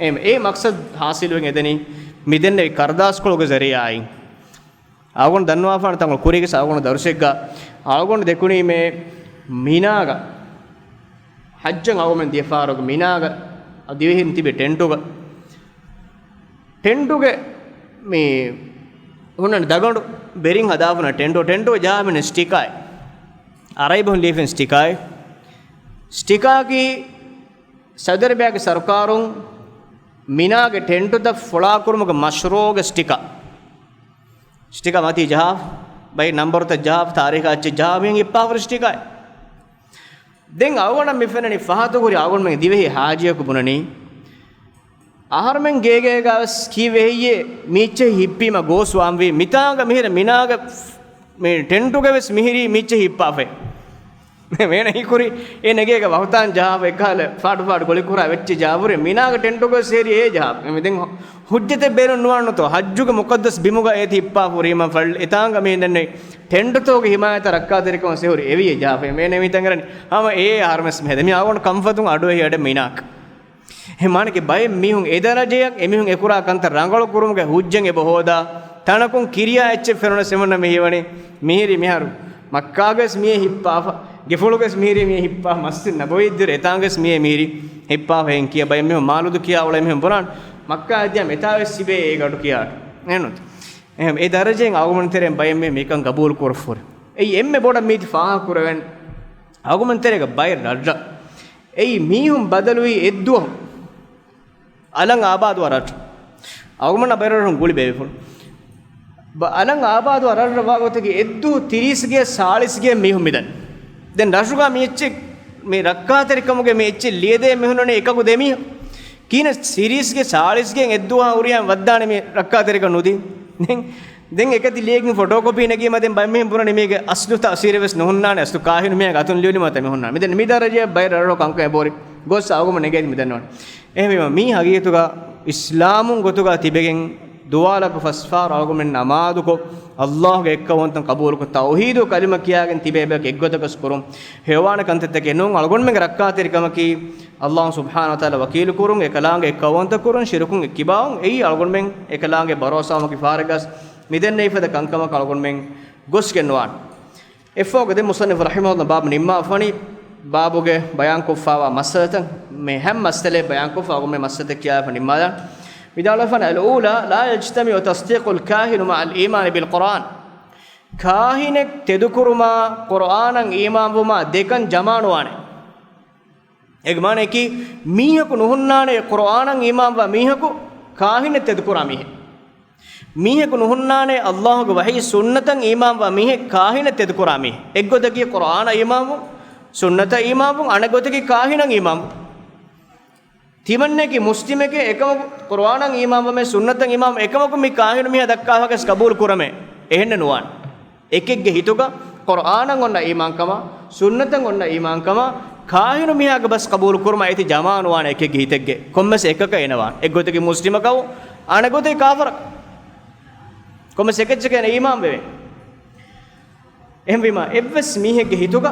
އެ، އެ މަޤްޞަދު ޙާޞިލުވެގެން އެދެނީ މިދެންނެވި ކަރުދާސްކޮޅުގެ ޒަރީޢާއިން. އަޅުގަނޑު ދަންނަވާފާނެ ތަންކޮޅު ކުރީގެ އަޅުގަނޑު ދަރުސެއްގަ އަޅުގަނޑު ދެކުނީމޭ މިނާގަ ޙައްޖަށް އަޅުގަނޑު ދިޔަފާރުގަ މިނާގަ ދިވެހިން ތިބި ޓެންޓުގަ، ޓެންޓުގެ މި ހުންނަން ދަގަނޑު ބެރިން ހަދާފަ ހުންނަ ޓެންޓު، ޓެންޓުގެ ޖާ މިން ސްޓިކާއެއް. އަރަބިބަހުން ލިޔެފިން ސްޓިކާއެއް. ސްޓިކާއަކީ ސައުދި އަރަބިޔާގެ ސަރުކާރުން މިނާގެ ޓެންޓުތައް ފޮޅާކުރުމުގެ މަޝްރޫޢުގެ ސްޓިކާ. ސްޓިކާ މަތީ ޖަހާފަ، ބައި ނަންބަރުތައް ޖަހާފަ، ތާރީޚާ އެއްޗެއް ޖަހާފަ، މިހެން ހިއްޕާފަ ހުރި ސްޓިކާއެއް. ދެން އަޅުގަނޑަށް މި ފެންނަނީ ފަހަތު ހުރި އަޅުގަނޑުމެން ދިވެހި ޙާޖީއަކު ބުނަނީ، އަހަރުމެން ގޭގޭގަވެސް ކީއްވެ ހެއްޔޭ މި އެއްޗެއް ހިއްޕީމަ ގޯސްވާންވީ؟ މިތާނގަ މިހިރަ މިނާގަ މި ޓެންޓުގަ ވެސް މިހިރީ މިއްޗެއް ހިއްޕާފައި. މޭނަ ހީކުރި އޭނަ ގޭގަ ވަހުތާން ޖަހާފަ އެކަހަލަ ފާޑު ފާޑު ގޮޅިކުރާ ވެއްޗެއް ޖަހާފަ ހުރި މީނާގެ ޓެންޓުގަ ވެސް ހިރީ އޭ ޖަހާފަ. މި ދެން ހު-، ހުއްޖަތެއް ބޭނުން ނުވާނެތޯ؟ ހައްޖުގެ މުޤައްދަސް ބިމުގަ އޭތި ހިއްޕާފަ ހުރީމަ ފަޅި އެތާނގަ މި ދެންނެވި ޓެންޓުތޯގެ ހިމާޔަތަށް ރައްކާތެރިކަމަށް ވެސް ހުރި އެވިއޭ ޖަހާފަ. މޭނަ މިތަން އަރަނީ ހަމަ އޭ ހަރުމެސް މިހެދެ. މި އަޅުގަނޑު ކަންފަތުން އަޑުއެހި އަޑެއް މީނާއަކަށް. އެހެން މާނައަކީ ބައެއް މީހުން އެ ދަރަޖަޔަށް އެމީހުން އެކުރާ ކަންތައް ރަނގަޅު ކުރުމުގެ ހުއްޖައެއް އެބަ ހޯދާ، ތަނަކުން ކިރިޔާ އެއްޗެއް ފެނުނަސް އެމީހުންނަށް މި ހީވަނީ މިހިރީ މިހާރު މައްކާގަސް މިއޭ ހިއްޕާފަ، ގެފުޅުގަސް މިހިރީ މިއޭ ހިއްޕާފަ، މަސްޖިދު ނަބަވީ ދުރު އެތާނގަސް މިއޭ މިހިރީ ހިއްޕާފަ ހެން ކިޔާ ބައެއް މީހުން މާލޫދު ކިޔާ އުޅޭ މީހުން ބުނާނެ މައްކާ އަދިޔާ މެތާވެސް ތިބޭ އޭގަ އަޑު ކިޔާ އަޑު. އެހެންނުތަ؟ އެހެން އެ ދަރަޖައިން އަޅުގަނޑުމެން ތެރެއިން ބައެއް މީހުން މިކަން ގަބޫލު ކުރައްފަ ހުރި. އެއީ އެންމެ ބޮޑަށް މީތި ފާހަގަ ކުރެވެން އަޅުގަނޑުމެން ތެރޭގަ ބައެއް ރަށްރަށް އެއީ މީހުން ބަދަލުވީ އެއްދުވަހު. އަލަށް އާބާދުވާ ރަށް. އަޅުގަނޑަށް ބައިރަށް ގުޅި ބޭފުޅު. ބަ-، އަލަށް އާބާދުވާ ރަށްރަށް ވާ ގޮތަކީ އެއްދުވަހު ތިރީސް ގޭ ސާޅީސް ގޭ މީހުން މިދަނީ. ދެން ރަށުގަ މި އެއްޗެއް، މި ރައްކާތެރިކަމުގެ މި އެއްޗެއް ލިޔެދޭ މީހުން އެކަކު ދެ މީހުން. ކިހިނެއް ތިރީސް ގޭ ސާޅީސް ގޭން އެއްދުވަހަށް ހުރިހާ ވައްދާނެ މި ރައްކާތެރިކަން ނުދީ. ދެން ދެން އެކަތި ލިޔެގެން ފޮޓޯ ކޮޕީ ނެގީމަ ދެން ބައެއް މީހުން ބުނަނީ މީގެ އަސްލު ތައުސީރެއް ވެސް ނުހުންނާނެ، އަސްލު ކާހިނު މީހާގެ އަތުން ލިޔުނީމަ ތަ މި ހުންނާނެ. މި ދެން މި ދަރަޖައަށް ބައެއް ރަށްރަށް ކަންކަން އެބަހުރި ގޮސް އަޅުގަނޑު ނެގޭތީ މި ދަންނަވަނީ. އެހެންވީމަ މީ ހަގީގަތުގަ އިސްލާމުން ގޮތުގަ ތިބެގެން ދުވާލަކު ފަސްފާރަ އަޅުގަނޑުމެން ނަމާދުކޮށް، އައްލާހުގެ އެއްކައުވަންތަން ޤަބޫލުކޮށް، ތައުހީދު ކަލިމަ ކިޔާގެން ތިބޭ ބަޔަކު އެއްގޮތަކަސް ކުރުން ހެޔޮވާނެ ކަންތައްތަކެއް ނޫން. އަޅުގަނޑުމެންގެ ރައްކާތެރިކަމަކީ، އައްލާހު ސުބްޙާނަހު ވަތަޢާލާ ވަކީލު ކުރުން، އެކަލާނގެ އެއްކައުވަންތަ ކުރުން، ޝިރުކުން އެއްކިބާވުން. އެއީ އަޅުގަނޑުމެން އެކަލާނގެ ބަރޯސާވުމަކީ ފާރެއްގަސް މިދެންނެވިފަދަ ކަންކަމަކަށް އަޅުގަނޑުމެން ގޮސްގެން ނުވާނެ. އެއްފަހަކު ދެން މުޞައްނިފު ރަޙިމަހުﷲ ބާބު ނިންމާފަނީ، ބާބުގެ ބަޔާންކޮށްފާވާ މައްސަލަތައް، މި ހަމަ މައްސަލައެއް ބަޔާންކޮށްފަ އަޅުގަނޑުމެން މައްސަލަތައް ކިޔާފަ ނިންމާލާން. ވިދާޅުވެފަން، الأولى، لا يجتمع تصديق الكاهن مع الإيمان بالقرآن. ކާހިނެއް ތެދުކުރުމާ ޤުރްއާނަށް އީމާންވުމާ ދެކަން ޖަމާނުވާނެ. އޭގެ މާނައަކީ، މީހަކު ނުހުންނާނެ ޤުރްއާނަށް އީމާންވާ މީހަކު ކާހިނެއް ތެދުކުރާ މީހެއް. މީހަކު ނުހުންނާނެ އައްލާހުގެ ވަޙީ ސުންނަތަށް އީމާންވާ މީހެއް ކާހިނެއް ތެދުކުރާ މީހެއް. އެއްގޮތަކީ ޤުރްއާނަށް އީމާންވުން، ސުންނަތަށް އީމާންވުން، އަނެއްގޮތަކީ ކާހިނަށް އީމާންވުން. ތިމަންނައަކީ މުސްލިމެކޭ، އެކަމަކު ޤުރްއާނަށް އީމާންވަމޭ، ސުންނަތަށް އީމާން، އެކަމަކު މި ކާހިނު މީހާ ދައްކާ ވާހަކަސް ޤަބޫލު ކުރަމޭ. އެހެންނެއް ނުވާނެ. އެކެއްގެ ހިތުގަ ޤުރްއާނަށް އޮންނަ އީމާންކަމާ، ސުންނަތަށް އޮންނަ އީމާންކަމާ، ކާހިނު މީހާގެ ބަސް ޤަބޫލު ކުރުމާ އޭތި ޖަމާނުވާނެ އެކެއްގެ ހިތެއްގެ. ކޮންމެސް އެކަކަށް އޭނަވާނެ. އެއްގޮތަކީ މުސްލިމަކަށް، އަނެއްގޮތަކީ ކާފަރަކަށް. ކޮންމެސް އެކެއްޗަކަށް އޭނަ އީމާން ވެވޭނެ. އެހެންވީމާ، އެއްވެސް މީހެއްގެ ހިތުގަ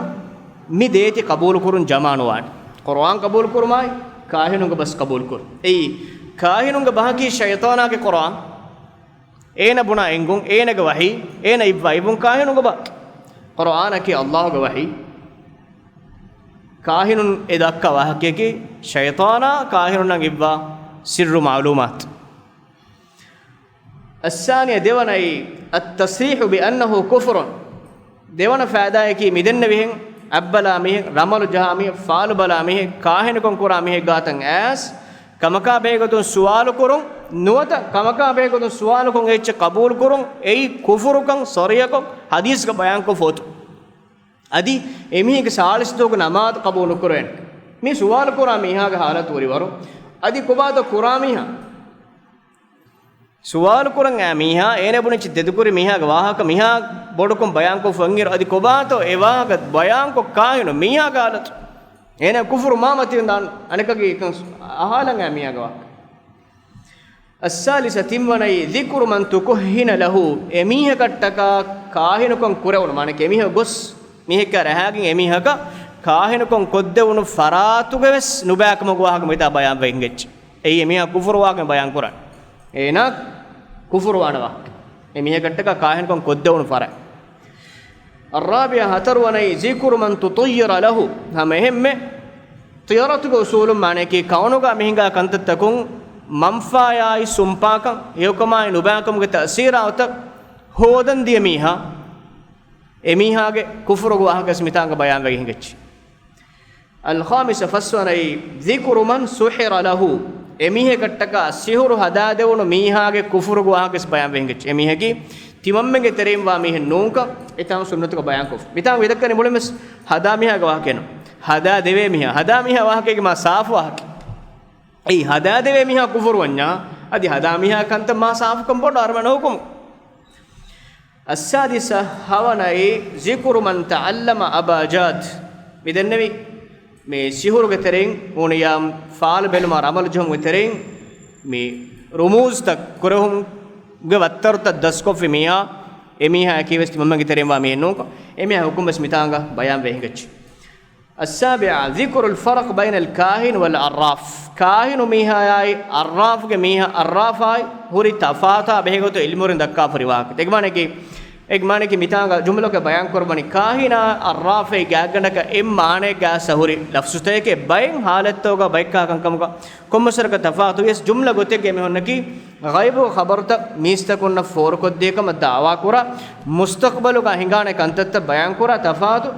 މި ދޭތި ޤަބޫލުކުރުން ޖަމާނުވާނެ. ޤުރްއާން ޤަބޫލުކުރުމާއި، ކާހިނުންގެ ބަސް ޤަބޫލުކުރުން. އެއީ، ކާހިނުންގެ ބަހަކީ ޝައިޠާނާގެ ޤުރްއާން. އޭނަ ބުނާ އެނގުން، އޭނަގެ ވަޙީ، އޭނަ އިއްވާ އިއްވުން ކާހިނުންގެ ބަ-، ޤުރްއާނަކީ އައްލާހުގެ ވަޙީ. ކާހިނުން އެ ދައްކާ ވާހަކައަކީ ޝައިޠާނާ ކާހިނުންނަށް އިއްވާ ސިއްރު މަޢުލޫމާތު. الثانية، ދެވަނައީ، التصريح بأنه كفر. ދެވަނަ ފައިދާއަކީ މިދެންނެވިހެން އަތްބަލާ މީހެއް، ރަމަލު ޖަހާ މީހެއް، ފާލުބަލާ މީހެއް، ކާހިނުކަން ކުރާ މީހެއް ގާތަށް އައިސް، ކަމަކާ ބެހޭގޮތުން ސުވާލު ކުރުން، ނުވަތަ ކަމަކާ ބެހޭގޮތުން ސުވާލުކޮށް އެއްޗެއް ޤަބޫލު ކުރުން، އެއީ ކުފުރުކަން ޞަރީޙަކޮށް ޙަދީޘްގަ ބަޔާންކޮށްފަ އޮތު. އަދި އެމީހެއްގެ ސާޅީސް ދުވަހުގެ ނަމާދު ޤަބޫލު ނުކުރެވޭނެ. މި ސުވާލު ކުރާ މީހާގެ ޙާލަތު ހުރިވަރު. އަދި ކޮބާތޯ ކުރާ މީހާ؟ ސުވާލު ކުރަން އައި މީހާ، އޭނަ ބުނި އެއްޗެއް ތެދުކުރި މީހާގެ ވާހަކަ މީހާ ބޮޑުކޮށް ބަޔާންކޮށްފަ އޮތްއިރު، އަދި ކޮބާތޯ އެ ވާހަކަ ބަޔާންކޮށް ކާހިނު މީހާގެ ޙާލަތު؟ އޭނަ ކުފުރު މާ މަތިވެދާން އަނެކަކީ އެކަން އަހާލަން އައި މީހާގެ ވާހަކަ. الثالثة، ތިންވަނައީ، ذكر من تكهن له، އެމީހަކަށްޓަކާ ކާހިނުކަން ކުރެވުނު، މާނައަކީ އެމީހަކު ގޮސް މީހެއްގެ ރަހާގެން އެމީހަކަށް ކާހިނުކަން ކޮށްދެވުނު ފަރާތުގެ ވެސް ނުބައިކަމުގެ ވާހަކަ މިތާ ބަޔާންވެގެން އެއްޗެއް. އެއީ އެމީހާ ކުފުރު ވާހަކަ ބަޔާން ކުރަން. އޭނާ ކުފުރު ވާނެ ވާހަކަ. އެމީހަކަށްޓަކާ ކާހިނުކަން ކޮށްދެވުނު ފަރާތް. الرابعة، ހަތަރުވަނައީ، ذكر من تطير له، ހަމަ އެހެންމެ ޠިޔަރަތުގެ އުސޫލުން މާނައަކީ ކައުނުގަ މިހިނގާ ކަންތައްތަކުން މަންފާޔާއި ސުންޕާކަން، ހެޔޮކަމާއި ނުބައިކަމުގެ ތައުސީރާ އޮތަށް ހޯދަން ދިޔަ މީހާ، އެމީހާގެ ކުފުރުގެ ވާހަކަ ވެސް މިތާނގަ ބަޔާންވެގެން ހިނގައްޖެ. الخامسة، ފަސްވަނައީ، ذكر من سحر له، އެމީހަކަށްޓަކާ ސިހުރު ހަދާދެވުނު މީހާގެ ކުފުރުގެ ވާހަކަ ވެސް ބަޔާންވެ ހިނގައްޖެ. އެމީހަކީ ތިމަންމެންގެ ތެރެއިން ވާ މީހެއް ނޫންކަން އެތާނގަ ސުންނަތުގަ ބަޔާންކޮށްފަ. މިތާނގަ ވިދައްކަނީ މުޅިން ވެސް ހަދާ މީހާގެ ވާހަކައެއް ނޫން. ހަދާ ދެވޭ މީހާ، ހަދާ މީހާ ވާހަކައިގެ މާ ސާފު ވާހަކަ. އެއީ ހަދާ ދެވޭ މީހާ ކުފުރުވަންޏާ، އަދި ހަދާ މީހާ ކަންތައް މާ ސާފުކަން ބޮޑު އަރަމަން ހުކުމު. އައްސާދިސަ، ހަވަނައީ، ޒިކުރު މަން ތަޢައްލަމަ އަބާޖާދް. މި ދެންނެވި މި ސިހުރުގެ ތެރެއިން ނޫނިޔާ ފާލު ބެލުމާ ރަމަލު ޖެހުމުގެ ތެރެއިން މި ރުމޫޒްތައް ކުރެހުމުގެ ވައްތަރުތައް ދަސްކޮށްފި މީހާ، އެ މީހާ އެކީވެސް ތިމަންމެންގެ ތެރެއިން ވާ މީހެއް ނޫންކަން، އެ މީހާ ހުކުމްވެސް މިތާނގަ ބަޔާން ވެ ހިނގައްޖެ. އައްސާބިޢަ، ޒިކުރުލް ފަރަޤް ބައިނަލް ކާހިން ވަލް ޢައްރާފް. ކާހިނު މީހާއާއި ޢައްރާފްގެ މީހާ، ޢައްރާފާއި ހުރި ތަފާތާ ބެހޭގޮތު ޢިލްމުވެރިން ދައްކާފަ ރިވާކަށް. އެގެމާނަކީ، އެގެމާނަކީ މިތާނގަ ޖުމްލަކަށް ބަޔާން ކުރައްވަނީ، ކާހިނާ ޢައްރާފެއް ގާތްގަނޑަކަށް އެއް މާނައެއްގަ އައްސަ ހުރި ލަފްޒުތަކެއް ބައެއް ޙާލަތްތަކުގަ ބައެއްކާ ކަންކަމުގަ ކޮންމެސްވަރަކަށް ތަފާތުވިޔަސް، ޖުމްލަ ގޮތެއްގަ އެމީހުންނަކީ ޣައިބުގެ ޚަބަރުތައް މީސްތަކުންނަށް ފޯރުކޮށްދޭ ކަމަށް ދަޢުވާ ކުރާ، މުސްތަޤްބަލުގަ ހިނގާނެ ކަންތައްތައް ބަޔާން ކުރާ، ތަފާތު،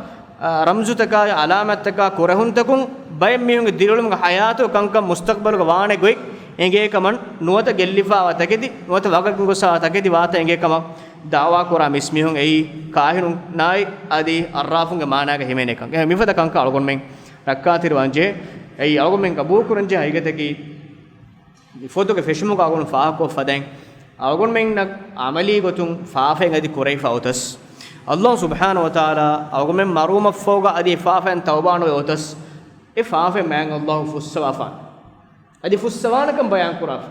އާ، ރަމްޒުތަކާއި ޢަލާމާތްތަކާ ކުރެހުންތަކުން ބައެއް މީހުންގެ ދިރިއުޅުމުގެ ޙަޔާތުގަ ކަންކަން މުސްތަޤްބަލުގަ ވާނެ ގޮތް އެނގޭ ކަމަށް ނުވަތަ ގެއްލިފާވާ ތަކެތި، ނުވަތަ ވަގަށް ގޮސްފާވާ ތަކެތި ވާތަން އެނގޭ ކަމަށް ދަޢުވާ ކުރާ މީސްމީހުން އެއީ ކާހިނުންނާއި އަދި ޢައްރާފުންގެ މާނާގަ ހިމެނޭ ކަން. އެހެން މިފަދަ ކަންކަން އަޅުގަނޑުމެން ރައްކާތެރިވާން ޖެހޭ. އެއީ އަޅުގަނޑުމެން ގަބޫލުކުރަންޖެހޭ ހަގީގަތަކީ، މި ފޮތުގެ ފެށުމުގަ އަޅުގަނޑު ފާހަގަކޮށް ފަދައިން، އަޅުގަނޑުމެންނަށް ޢަމަލީ ގޮތުން ފާފައިން އަދި ކުރެވިފަ އޮތަސް، ﷲ ސުބްޙާނަހޫ ވަތަޢާލާ އަޅުގަނޑުމެން މަރުވުމަށްފަހުގަ އަދި ފާފައިން ތައުބާ ނުވެ އޮތަސް، އެ ފާފައިން މާތް ﷲ ފުއްސަވާފާނެ. އަދި ފުއްސަވާނެކަން ބަޔާން ކުރާފަ.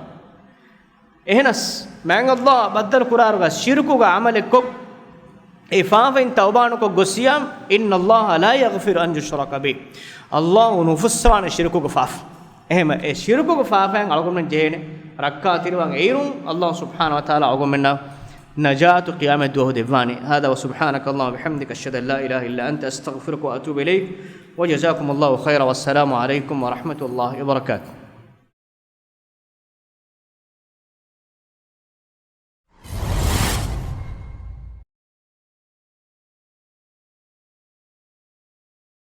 އެހެނަސް، މާތް ﷲ ބައްދަލު ކުރާއިރުގަ ޝިރުކުގެ ޢަމަލެއްކޮށް، އެ ފާފައިން ތައުބާނުކޮށް ގޮސްޔާ، إن الله لا يغفر أن يشرك به. ﷲ ނުފުއްސަވާނެ ޝިރުކުގެ ފާފަ. އެހެން އެ ޝިރުކުގެ ފާފައިން އަޅުގަނޑުމެން ޖެހޭނެ ރައްކާތެރިވާން. އެއިރުން ﷲ ސުބްޙާނަހޫ ވަތަޢާލާ އަޅުގަނޑުމެންނަށް ނަޖާތު ޤިޔާމަތް ދުވަހު ދެއްވާނެ. هذا وسبحانك اللهم وبحمدك، أشهد أن لا إله إلا أنت، أستغفرك وأتوب إليك. وجزاكم الله خيرا، والسلام عليكم ورحمة الله وبركاته.